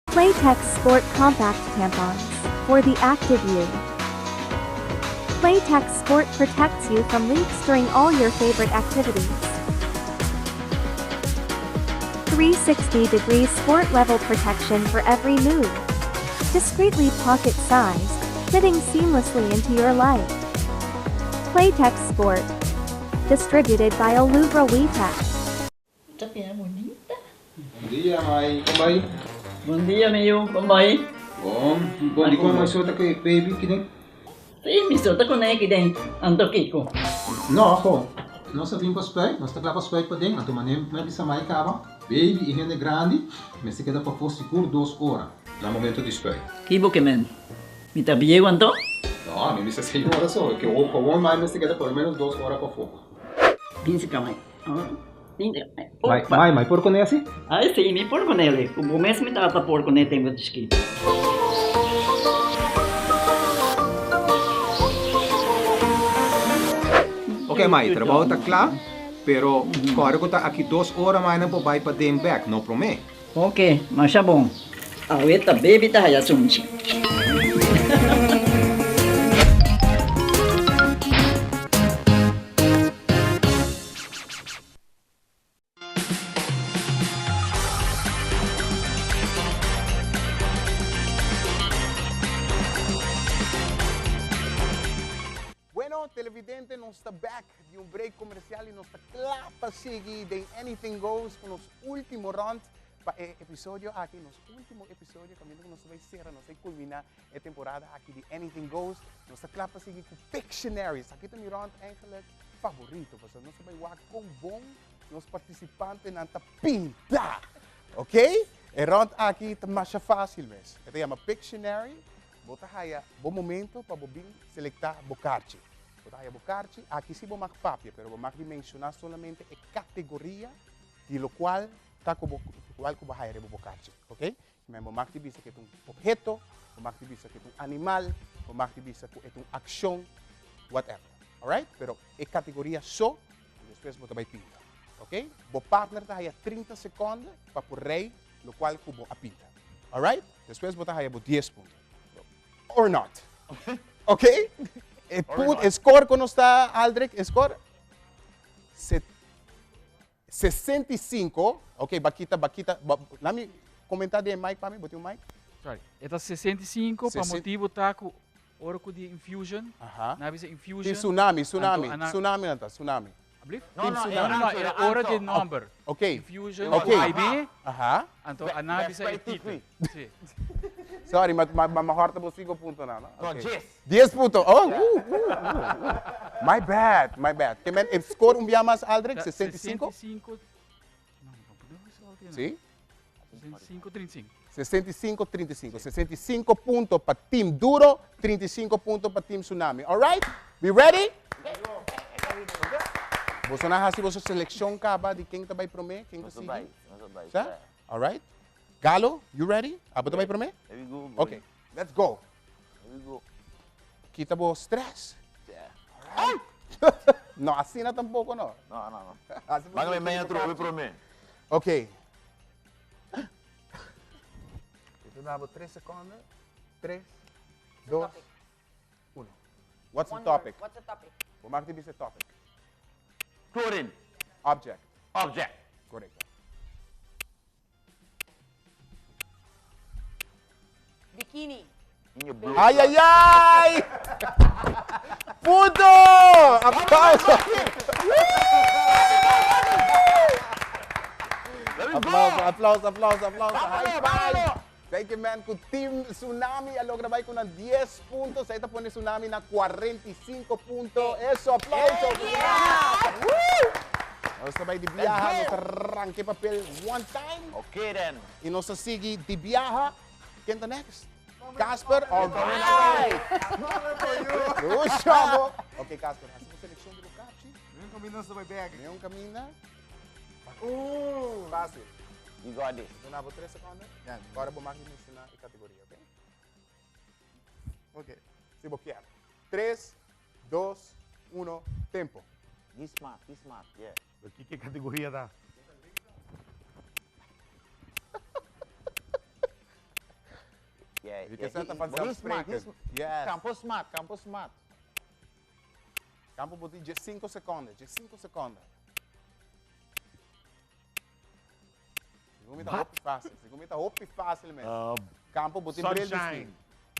Playtex Sport Compact Tampons, for the active you. Playtex Sport protects you from leaks during all your favorite activities. 360 degree sport level protection for every move. Discreetly pocket sized, fitting seamlessly into your life. Playtex Sport. Distributed by Olubra WeTech. Ta bira bunita. Bon dia mai, kon bai? Bon dia mi yu, kon bai? Bon, bon di kon mai so ta ku e baby ki den? Si, mi so ta kuné ki den, anto kiko? No, ho, nos a bin pa spuit, nos ta kla pa spuit paden, anto manera mi a bisa mai kaba, baby i hende grandi mester keda pafó sigur dos ora na momento di spuit. Ki bo ke men? Mi ta bieu anto? No, mi bisa seis ora so, ke gewoon mai mester keda por lo menos dos ora pafó. Bin si ka mai. Mai, mai, mai por kuné asi? Ai si, mi por kuné li. Ku bo mes mi tata por kuné tempu di chikito. Ok mai, trabou ta kla, pero kòrda ku ta aki dos ora mai nan por bai paden bèk, no promé. Ok, masha bon. Awe ta baby ta haya sunchi. Bueno, televidente, nos ta back di un break comercial y nos ta kla pa sigui den Anything Goes cu nos ultimo rond pa e episodio aki, nos ultimo episodio caminda cu nos ta bay cera, nos ta bay culmina e temporada aki di Anything Goes. Nos ta kla pa sigui cu Pictionary. Esaki ta mi rond eigenlijk favorito, pasobra nos ta bay wak con bon nos participantenan ta pinta. Ok? E rond aki ta masha facil mes. E ta yama Pictionary. Bo ta haya bo momento pa bo bin selecta bo karchi. Bo ta haya bo karchi, aki si bo mag papia, pero bo mag di menciona solamente e categoria di locual ta cu bo, cual cu bo haya riba bo karchi, ok? Men bo mag di bisa cu e ta un obheto, bo mag di bisa cu e ta un animal, bo mag di bisa cu e ta un accion, whatever. Alright? Pero e categoria so, y despues bo ta bay pinta. Ok? Bo partner ta haya 30 seconde pa por rei locual cu bo a pinta. Alright? Despues bo ta haya bo 10 punto. Or not. Ok? E punt, e score cu nos ta, Aldrich, e score? Se, 65. Ok, Bakita, Bakita, ba, laat comenta den mic pa mi, bo tin un mic? Sorry, e ta 65 pa motibo ta cu ora cu di infusion, na bisa infusion. Tin tsunami, tsunami, tsunami nan ta, tsunami. Ablief? No, no, no, no, e ora di nomber. Ok. Infusion, Ok. IB, Aha. anto a bisa e titel. Si. Sorry, ma, ma, ma horta bo 5 punto na, no? No, Ok. 10. 10 punto. Oh, My bad, my bad. Ke men, e score un bia mas, Aldrich? Ta 65? 65. No, no, no, no, Si? 65, 35. 65, 35. 65 punto pa Team Duro, 35 punto pa Team Tsunami. Alright? We ready? Boso na hasi boso seleccion caba di ken ta bay prome, ken ta sigui? Sa? Alright? Galo, you ready? Abo ta bay prome? Here we go. Okay, let's go. Here we go. Kita bo stress. Yeah. No, asina tampoco no. No, no, no. Bang me meña trobe prome. Okay. Ito na bo 3 seconden. 3, 2, 1. What's the One topic? Word. What's the topic? Bo mag di bisa topic. Chlorine. Object. Object. Correcto. Bikini. Ay, ay, ay! Punto! Aplauso! Aplauso, aplauso, aplauso, aplauso. High five! Thank you, man. Ku Team Tsunami a logra bai ku nan 10 punto. Esei ta pone Tsunami na 45 punto. Eso, aplauso! Nos ta bai di biaha, nos ta ranka e papel one time. Okay then. I nos ta sigui di biaha. Ken ta next? Casper, all right! Lucha bo! Ok, Casper, hasi bo seleccion di bo kapchi. Ni un caminda nos ta bai bek. Ni un caminda. Fácil. You got this. Duna bo tres secondo. Ora bo mag di menciona e categoria, ok? Ok. Si bo kier. Tres, dos, uno, tempo. Be smart, be smart, yeah. Kiko e categoria ta? Yeah, Wie yeah. ke He- van but he's smart, he's zelfsprekend. Yes. Campo smart, campo smart. Campo bo tin dje cinco seconde, dje cinco seconde. Segun mi ta hopi fácil, segun mi ta hopi fácil mes. Campo bo tin bril Sunshine, bisti.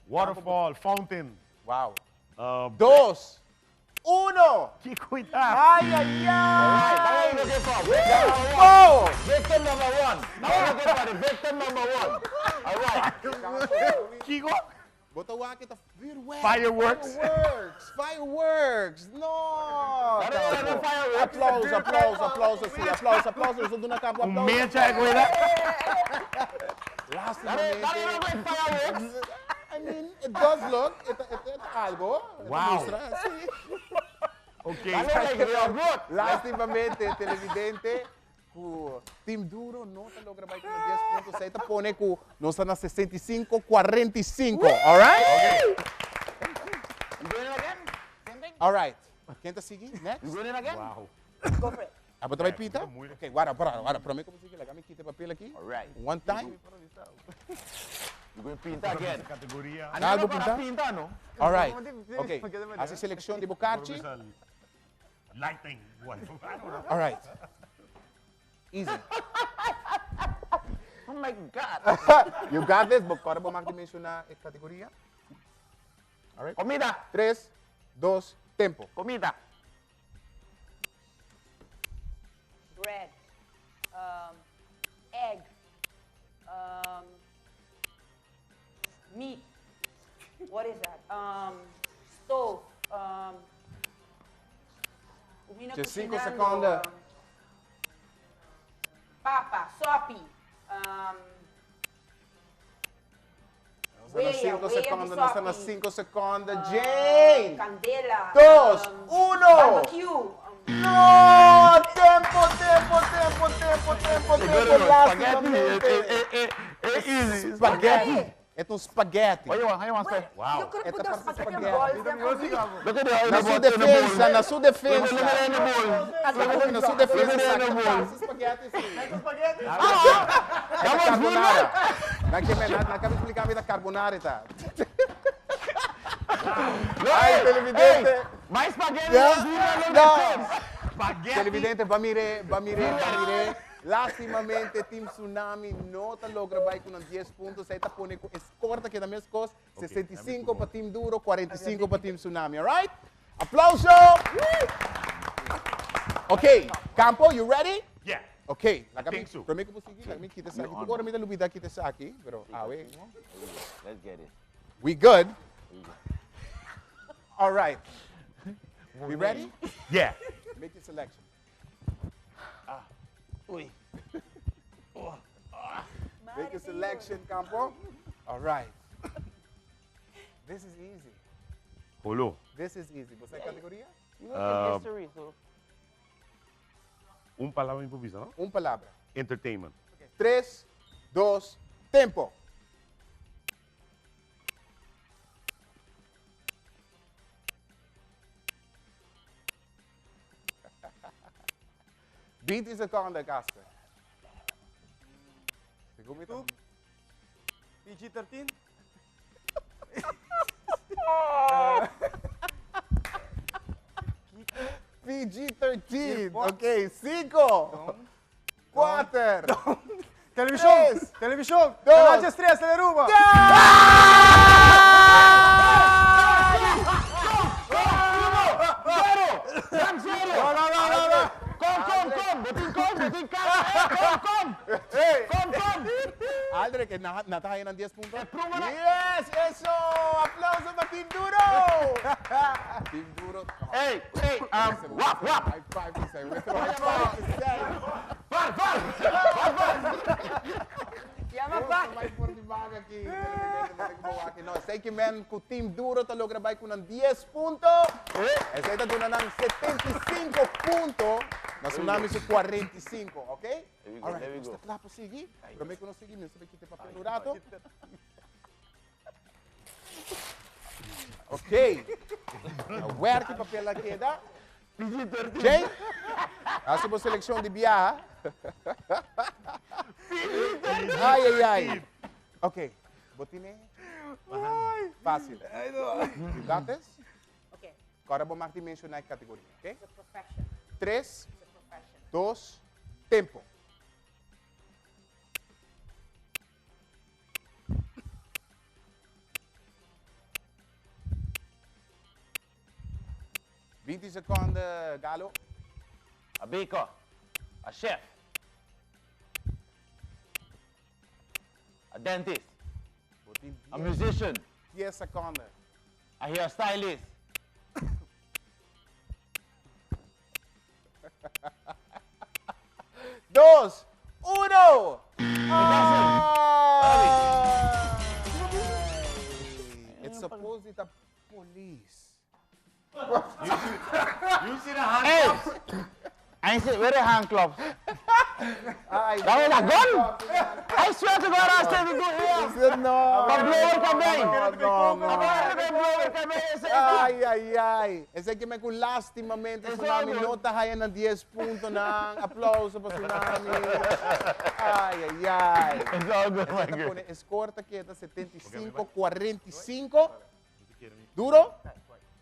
waterfall, fountain. Wow. Dos, uno. Kiko ita? Ay, ay, ay. Go! Victim number one. Now we're looking for the victim number one. All right. Kiko? Bo ta wak ta vuurwerk. Fireworks. Fireworks. Fireworks. No. That is not fireworks. Aplauso, aplauso, aplauso, si, aplauso, aplauso. Nos ta duna Campo Un aplauso. mecha e cuida. Lastimamente. That is not fireworks. I mean, it does look, it, it, it algo. It Wow. mustra, si. Ok. That looks like real good. Lastimamente, televidente, ku Team Duro no ta logra bai ku 10 punto. Esei ta pone ku nos ta na 65, 45. All right? Okay. You doing it again? Same thing? All right. Ken ta sigui? Next? You doing it again? Wow. Go for it. Abo ta bai pita? Ok, guarda, para, guarda. Prome ku bo sigui, laga mi kita e papel aki. All right. One time. You going pinta again. Categoria. And Algo you pinta? pinta, no? All right. Ok. Hasi seleccion di bo karchi. Lightning. What? I don't know. All right. Easy. Oh my God. You got this. Bo ora bo mag di menciona e categoria. All right. Comida. Tres, dos, tempo. Comida. Bread. Egg. Meat. What is that? Stove. Umina Just cinco cocinando, seconden. Papa, sopi. Nos ta na Wea, cinco wea di seconden, nos ta na sopi. cinco seconden. Jane! Candela. Dos, uno. Barbecue. No! Tempo, tempo, tempo, tempo, tempo, tempo. Lastimamente. Eh, easy. Spaghetti. E ta un spaghetti. What you want? How you want say? Wow. Io creo E que ta puedo parse spaghetti spaghetti. in bowl. Look at the Na su defensa, na su defensa. Look at the bowl. Na su defensa, Look at the sa bowl. spaghetti, si. Spaghetti. That was carbonara. Na ke me na ka explica mi ta carbonara ta. Ay, televidente. My spaghetti Yeah. is really No. Spaghetti. Televidente, ba mire, ba mire, ba mire. Lastimamente, Team Tsunami no ta logra bai ku nan 10 punto. Esei ta pone ku score ta keda meskos. 65 pa Team Duro, 45 pa Team Tsunami. All right? Aplauso! Ok, Campo, you ready? Yeah. Ok, laga mi, think so. prome ku bo sigui, laga mi kita esaki. Tur ora mi ta lubida kita esaki, pero awe. Let's get it. We good? All right. We ready? Yeah. Make your selection. Uy. Make a selection, Campo. All right. This is easy. Holo. This is easy. Bo sa e categoria? Un palabra mi por bisa, no? Un palabra. Entertainment. Tres, dos, tempo. 20 seconde, Casper. Segun mi ta. PG-13? PG-13. Ok, 5, 4, Television! 3, Television! 2, Canal 3, Telearuba! Zero! No, no, no, no! Kom, kom, kom! Bo tin kom, bo tin kara! Kom, kom! Kom, kom! Aldrich, na, na ta haya nan 10 punto? Yes, eso! Aplauso pa Team Duro! Team Duro. Hey, hey, wap, wap! High five, high five. Var, var! Var, var! Yama pa. Vai por di baga aki. No, esey ke men ku Team Duro ta logra bai ku nan 10 punto. Esey ta duna nan 75 punto. Na Tsunami su 45, ok? we go, Alright, there we nos go. ta kla pa sigui. Prome ku nos sigui, mi ta kita e papel un rato. Ok. Awor ki papel a keda. Jay, hasi bo selekshon di biaha. Ai, ai, ai. Ok, bo tine fácil. You got this? Ok. Ahora bo mag di menciona e categoria, ok? It's a profession. Tres, It's a profession. dos, tempo. 20 seconde, Galo. A baker. A chef. A dentist. A musician. 10 seconde. A hairstylist. Dos, uno. It's supposed to be police. You see the hand Hey! I said, where the handcuffs? Ay, That was a gun? I swear to God, I said we go here. No. Pa blower kabay. No, no. Pa blower kabay. Ay, ay, ay. Esey ke men ku lastimamente Esey Tsunami bon. no ta haya nan 10 punto nan. Aplauso pa Tsunami. Ay, ay, ay. It's all good, my Esey ta girl. pone e score ta keda 75, 45. Duro?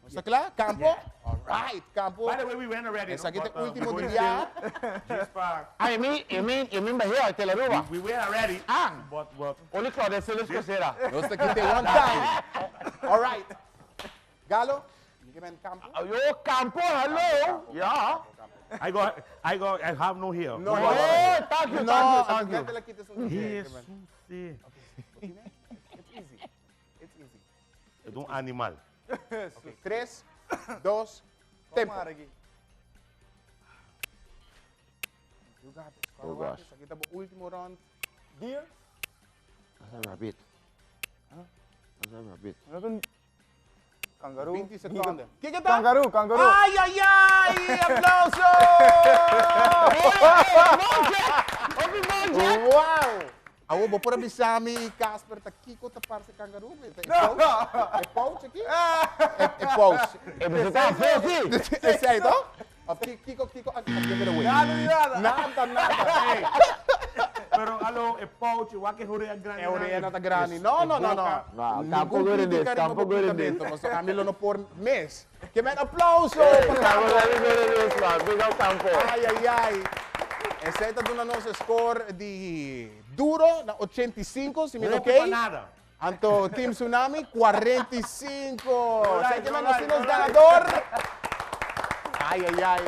Nos ta kla? Campo? All right, Campo. By the way, we went already. Esaki no? ta But, ultimo we di going biaha. still just for- I mean, by here, Telearuba. We went already. Ah. But Only Claudia Silas Cosera. Nos ta kinte one time. All right. Galo, ke men Campo. Yo, Campo, hello. Yeah. I have no hair. No, no, no. Thank you, No, thank you, thank you. te la quites un Jesus. It's easy. It's easy. Es un animal. Okay. Tres, dos, tempo. You got this. Oh, gosh. Aki ta bo ultimo round. Deer? That's a rabbit. That's a rabbit. Kangaroo. 20 seconden. Kiko ta? Kangaroo, kangaroo. Ay, ay, ay! Aplauso! Wow! Awo, bo por bisa mi, Casper, ta kiko ta parse kangaroo? E No. pouch? E pouch aki? E pouch. Eh, but it's a Esey, no? Of kiko, kiko, I give it away. Nada, nada. Nada, nada. Hey. Pero alo, e pouch, igual que orea grande. E orea no ta grande. No, no, no, no. No, Ningun tampoco eres crítica this, riba tampoco eres this. papiamento, paso ami lo no por mes. Ke men aplauso! Campo, very good in this, man. Big up Campo. Ay, ay, ay. Esey ta duna nos score di Duro na 85, si mi No ok. pa nada. Anto Team Tsunami 45. No Esey like, ke no men nos like, nos no like. ganador. Ay, ay, ay.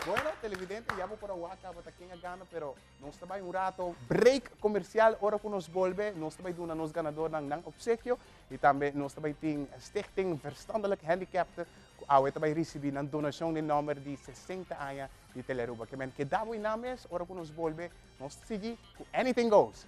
Bueno, televidente, ya bo por a wak caba ta ken a gana, pero nos ta bay un rato break comercial, ora cu nos bolbe, nos ta bay duna nos ganador nan nan obsequio y tambe nos ta bay tin Stichting Verstandelijk Gehandicapten, cu awe ta bay ricibi nan donacion di nomber di 60 aña di Telearuba. Ke men keda bo einan mes, ora cu nos bolbe, nos ta sigui cu Anything Goes.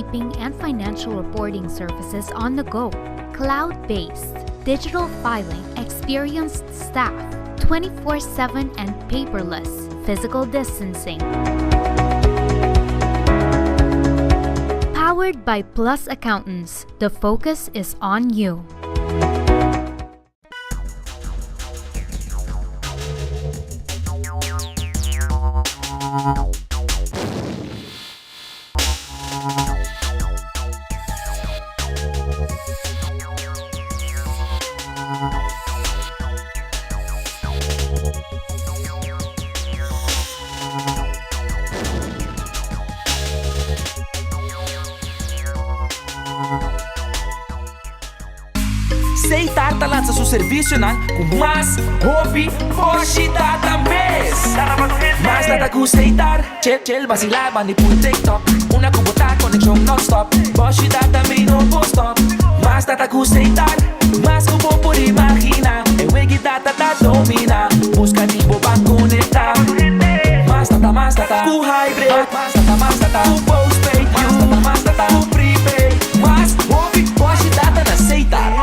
bookkeeping and financial reporting services on the go. Cloud-based, digital filing, experienced staff, 24-7 and paperless, physical distancing. Powered by Plus Accountants, the focus is on you. Seitar ta lansa su servisionan ku mas hopi boshi data mes. Mas data ku Seitar, chel chel basilá bandi pul TikTok. Una ku bo ta konekshon nònstòp, boshi data mi no por stòp. Mas data ku Seitar, mas ku bo por imaginá. E wegi data ta dominá, buska di bo ban konektá. Mas data, mas data ku hybrid, mas data, mas data ku postpaid, mas data, mas data ku prepaid. Mas hopi boshi data na Seitar.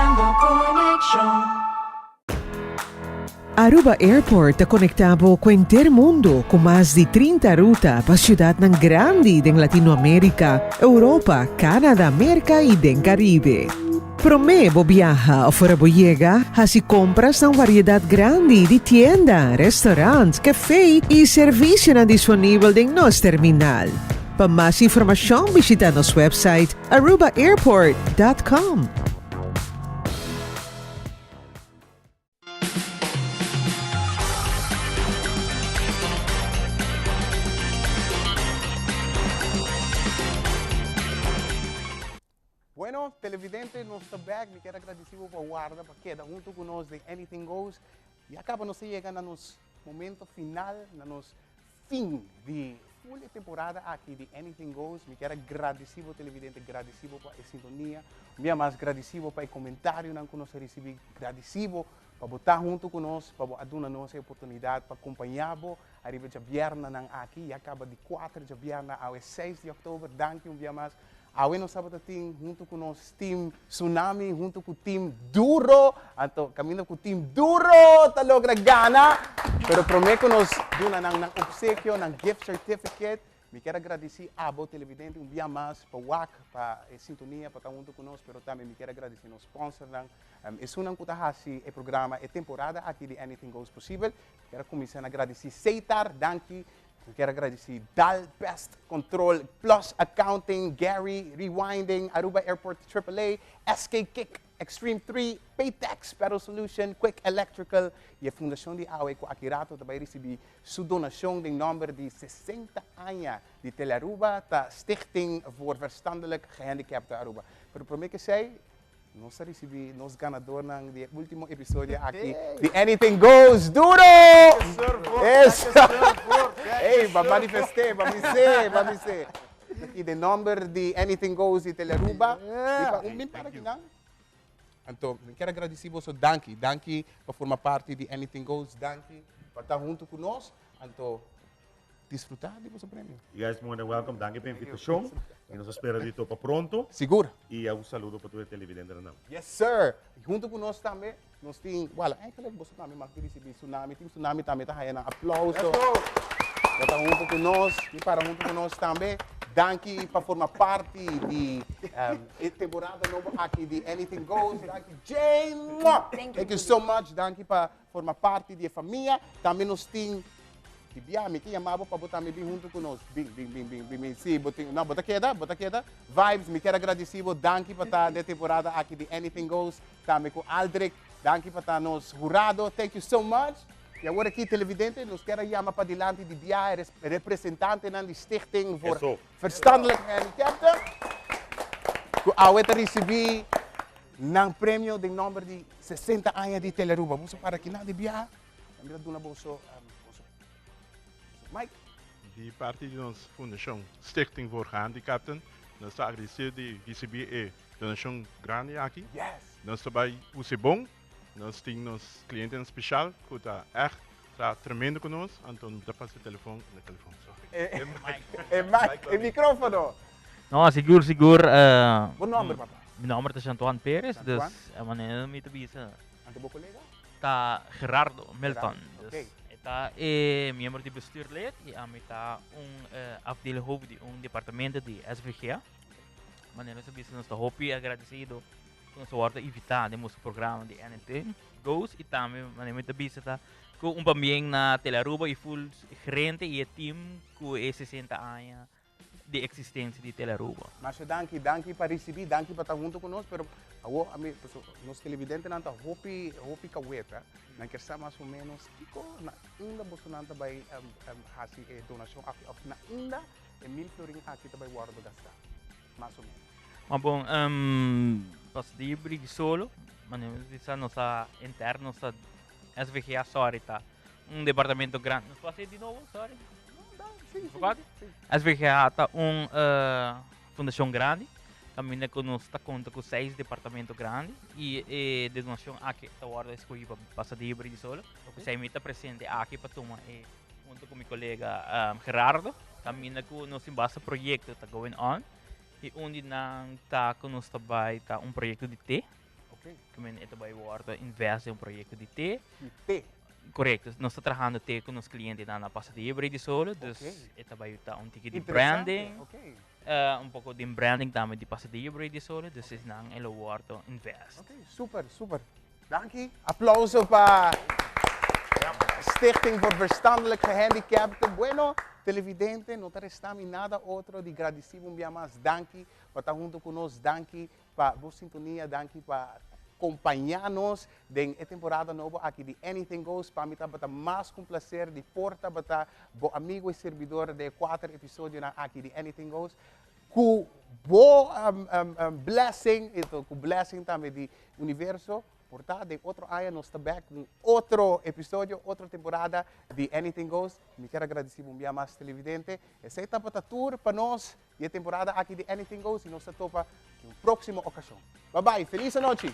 Aruba Airport ta conecta bo cu henter mundo cu mas di 30 ruta pa ciudadnan grandi den Latinoamerica, Europa, Canada, Merca y den Caribe. Prome bo biaha of ora bo yega, haci compras na un variedad grandi di tienda, restaurant, cafe y servicionan disponibel den nos terminal. Pa mas informacion bishita nos website arubaairport.com. Bueno, televidente, nos ta back. Mi kier agradeci bo pa warda, pa keda hunto cu nos den Anything Goes. Ya caba nos ta yega na nos momento final, na nos fin di full e temporada aki di Anything Goes. Mi kier a gradici bo televidente, gradici bo pa e sintonia. Un bia mas gradici bo pa e comentarionan cu nos a ricibi. Gradici bo pa bo ta hunto cu nos, pa bo a duna nos e oportunidad pa compaña bo ariba djabièrnanan aki. Ya caba di cuater djabièrna, awe seis di october. Danki un bia mas. Awe nos tabata tin hunto cu nos team Tsunami hunto cu team Duro. Anto caminda cu team Duro ta logra gana. Pero prome cu nos duna nan nan obsequio, nan gift certificate, mi kier a gradici abo televidente un bia mas pa wak, pa e sintonia, pa ta hunto cu nos. Pero tambe mi kier a gradici nos sponsornan, esunnan cu ta haci e programa, e temporada aki di Anything Goes posibel. Mi kier a cuminsa na gradici Seitar, danki. Mi kier a gradici Dal Pest Control, Plus Accounting, Gary Rewinding, Aruba Airport Triple A, SK Kick, Extreme 3, Paytex, Pedal Solution, Quick Electrical y e Fundacion di Awe cu aki rato ta bay ricibi su donacion den nomber di 60 aña di Telearuba ta Stichting voor Verstandelijk Gehandicapten Aruba. Pero prome cu esey, Nos a ricibi nos ganadornan di e ultimo episodio aki di Anything Goes Duro! Eso! Ey, ba manifesté, ba bisé, ba bisé. Y den nomber di Anything Goes di Telearuba, mi pa un bin para kinan. Anto, mi kier a gradici boso, danki, danki pa forma parti di Anything Goes, danki pa ta hunto cu nos. Anto, Disfruta di boso premio. You guys more than welcome. Danki pa invitacion. Y nos ta spera di topa pronto. Sigur. Y un saludo pa tur e televidentenan. Yes sir. Y hunto cu nos tambe nos tin, well, eigenlijk boso tambe mag di ricibi Tsunami. Team Tsunami tambe ta haya nan aplauso. Let's go. Bo ta hunto cu nos, mi para hunto cu nos tambe. Danki pa forma parti di e temporada nobo aki di Anything Goes. Danki Jane. Mwah! Thank you. Thank you so much. Danki pa forma parti di e famia. Tambe nos tin di bia, mi ke yama bo pa bo tambe bin huntu ku nos. Bin, bin, bin, bin, bin, bin. Si, bo tin, no, bo ta keda, bo ta keda. Vibes, mi kier a gradisí bo, danki pa ta den e temporada aki di Anything Goes. Tambe ku Aldrich, danki pa ta nos hurado. Thank you so much. I awor aki, televidente, nos kier a yama padilanti di bia e representantenan di Stichting voor Eso. Verstandelijk Gehandicapten, ku awe ta risibí Nan premio den nomber di 60 aña di Telearuba. Boso para aki nan di biaha. Mi ta duna boso boso mic. Di parti di nos fundashon Stichting voor Gehandicapten nos ta agradecido di ricibi e donacion grandi aki. Yes. Nos ta bay use bon. Nos tin nos clientenan special cu ta echt traha tremendo cu nos, anto mi ta pasa e telefon, e telefon, sorry. E mic, e microfono. No, sigur, sigur. Bo nomber, papa? Mi nomber ta Shantuan Perez, dus e manera mi ta bisa. Anto bo colega? Ta Gerardo Milton. Dus e ta e miembro di bestuurlid y ami ta un afdeelhoofd di un departamento di SVGA. Manera nos a bisa nos ta hopi agradecido cu nos a wordo invita den boso programa di NNT Goes y tambe manera mi ta bisa ta cu un pabien na Telearuba y full gerente y e team cu e 60 aña di existencia di Telearuba. Masha danki, danki pa ricibi, danki pa ta hunto cu nos, pero awo ami, paso nos televidentenan ta hopi, hopi caweta, nan kier sa mas o menos kico, na unda bosonan ta bay haci e donacion aki of na unda e mil florin aki ta bay wordo gasta, mas o menos. Ma bon, pas di brigi solo, manera nos bisa nos ta interno, nos ta SVGA, sorry, ta un departamento grandi. Nos por haci di nobo, sorry? SVGA ta un fundacion grandi, caminda cu nos ta conta cu seis departamento grandi y e donacion aki ta wordo escogi pa pasa di brigi solo. Pesey mi ta presente aki pa tuma e hunto cu mi colega Gerardo, caminda cu nos tin basta proyecto ta going on y un di nan ta cu nos ta bay ta un proyecto di te. Cu men e ta bay wordo invest den un proyecto di te. Di te? Correcto. Nos ta trahando te cu nos clientenan na Pasadena Brady Solo, dus e ta bay ta un tiki di branding. Un poco di branding tambe di Pasadena Brady Solo, dus esnan e lo wordo invest. Ok, super, super. Danki. Aplauso pa Stichting voor Verstandelijk Gehandicapten. Bueno, televidente, no ta resta mi nada otro di gradici bo un bia mas. Danki pa ta hunto cu nos. Danki pa bo sintonia. Danki pa compaña nos den e temporada nobo aki di Anything Goes. Pa mi tabata mas cu un placer di por tabata bo amigo y servidor den e cuater episodionan aki di Anything Goes. Cu bo blessing, enton cu blessing tambe di universo, por ta den otro aña nos ta back cu un otro episodio, otro temporada di Anything Goes. Mi kier a gradici bo un bia mas televidente. Esey tabata tur pa nos di e temporada aki di Anything Goes y nos ta topa den un proximo ocasion. Bye bye, feliz anochi!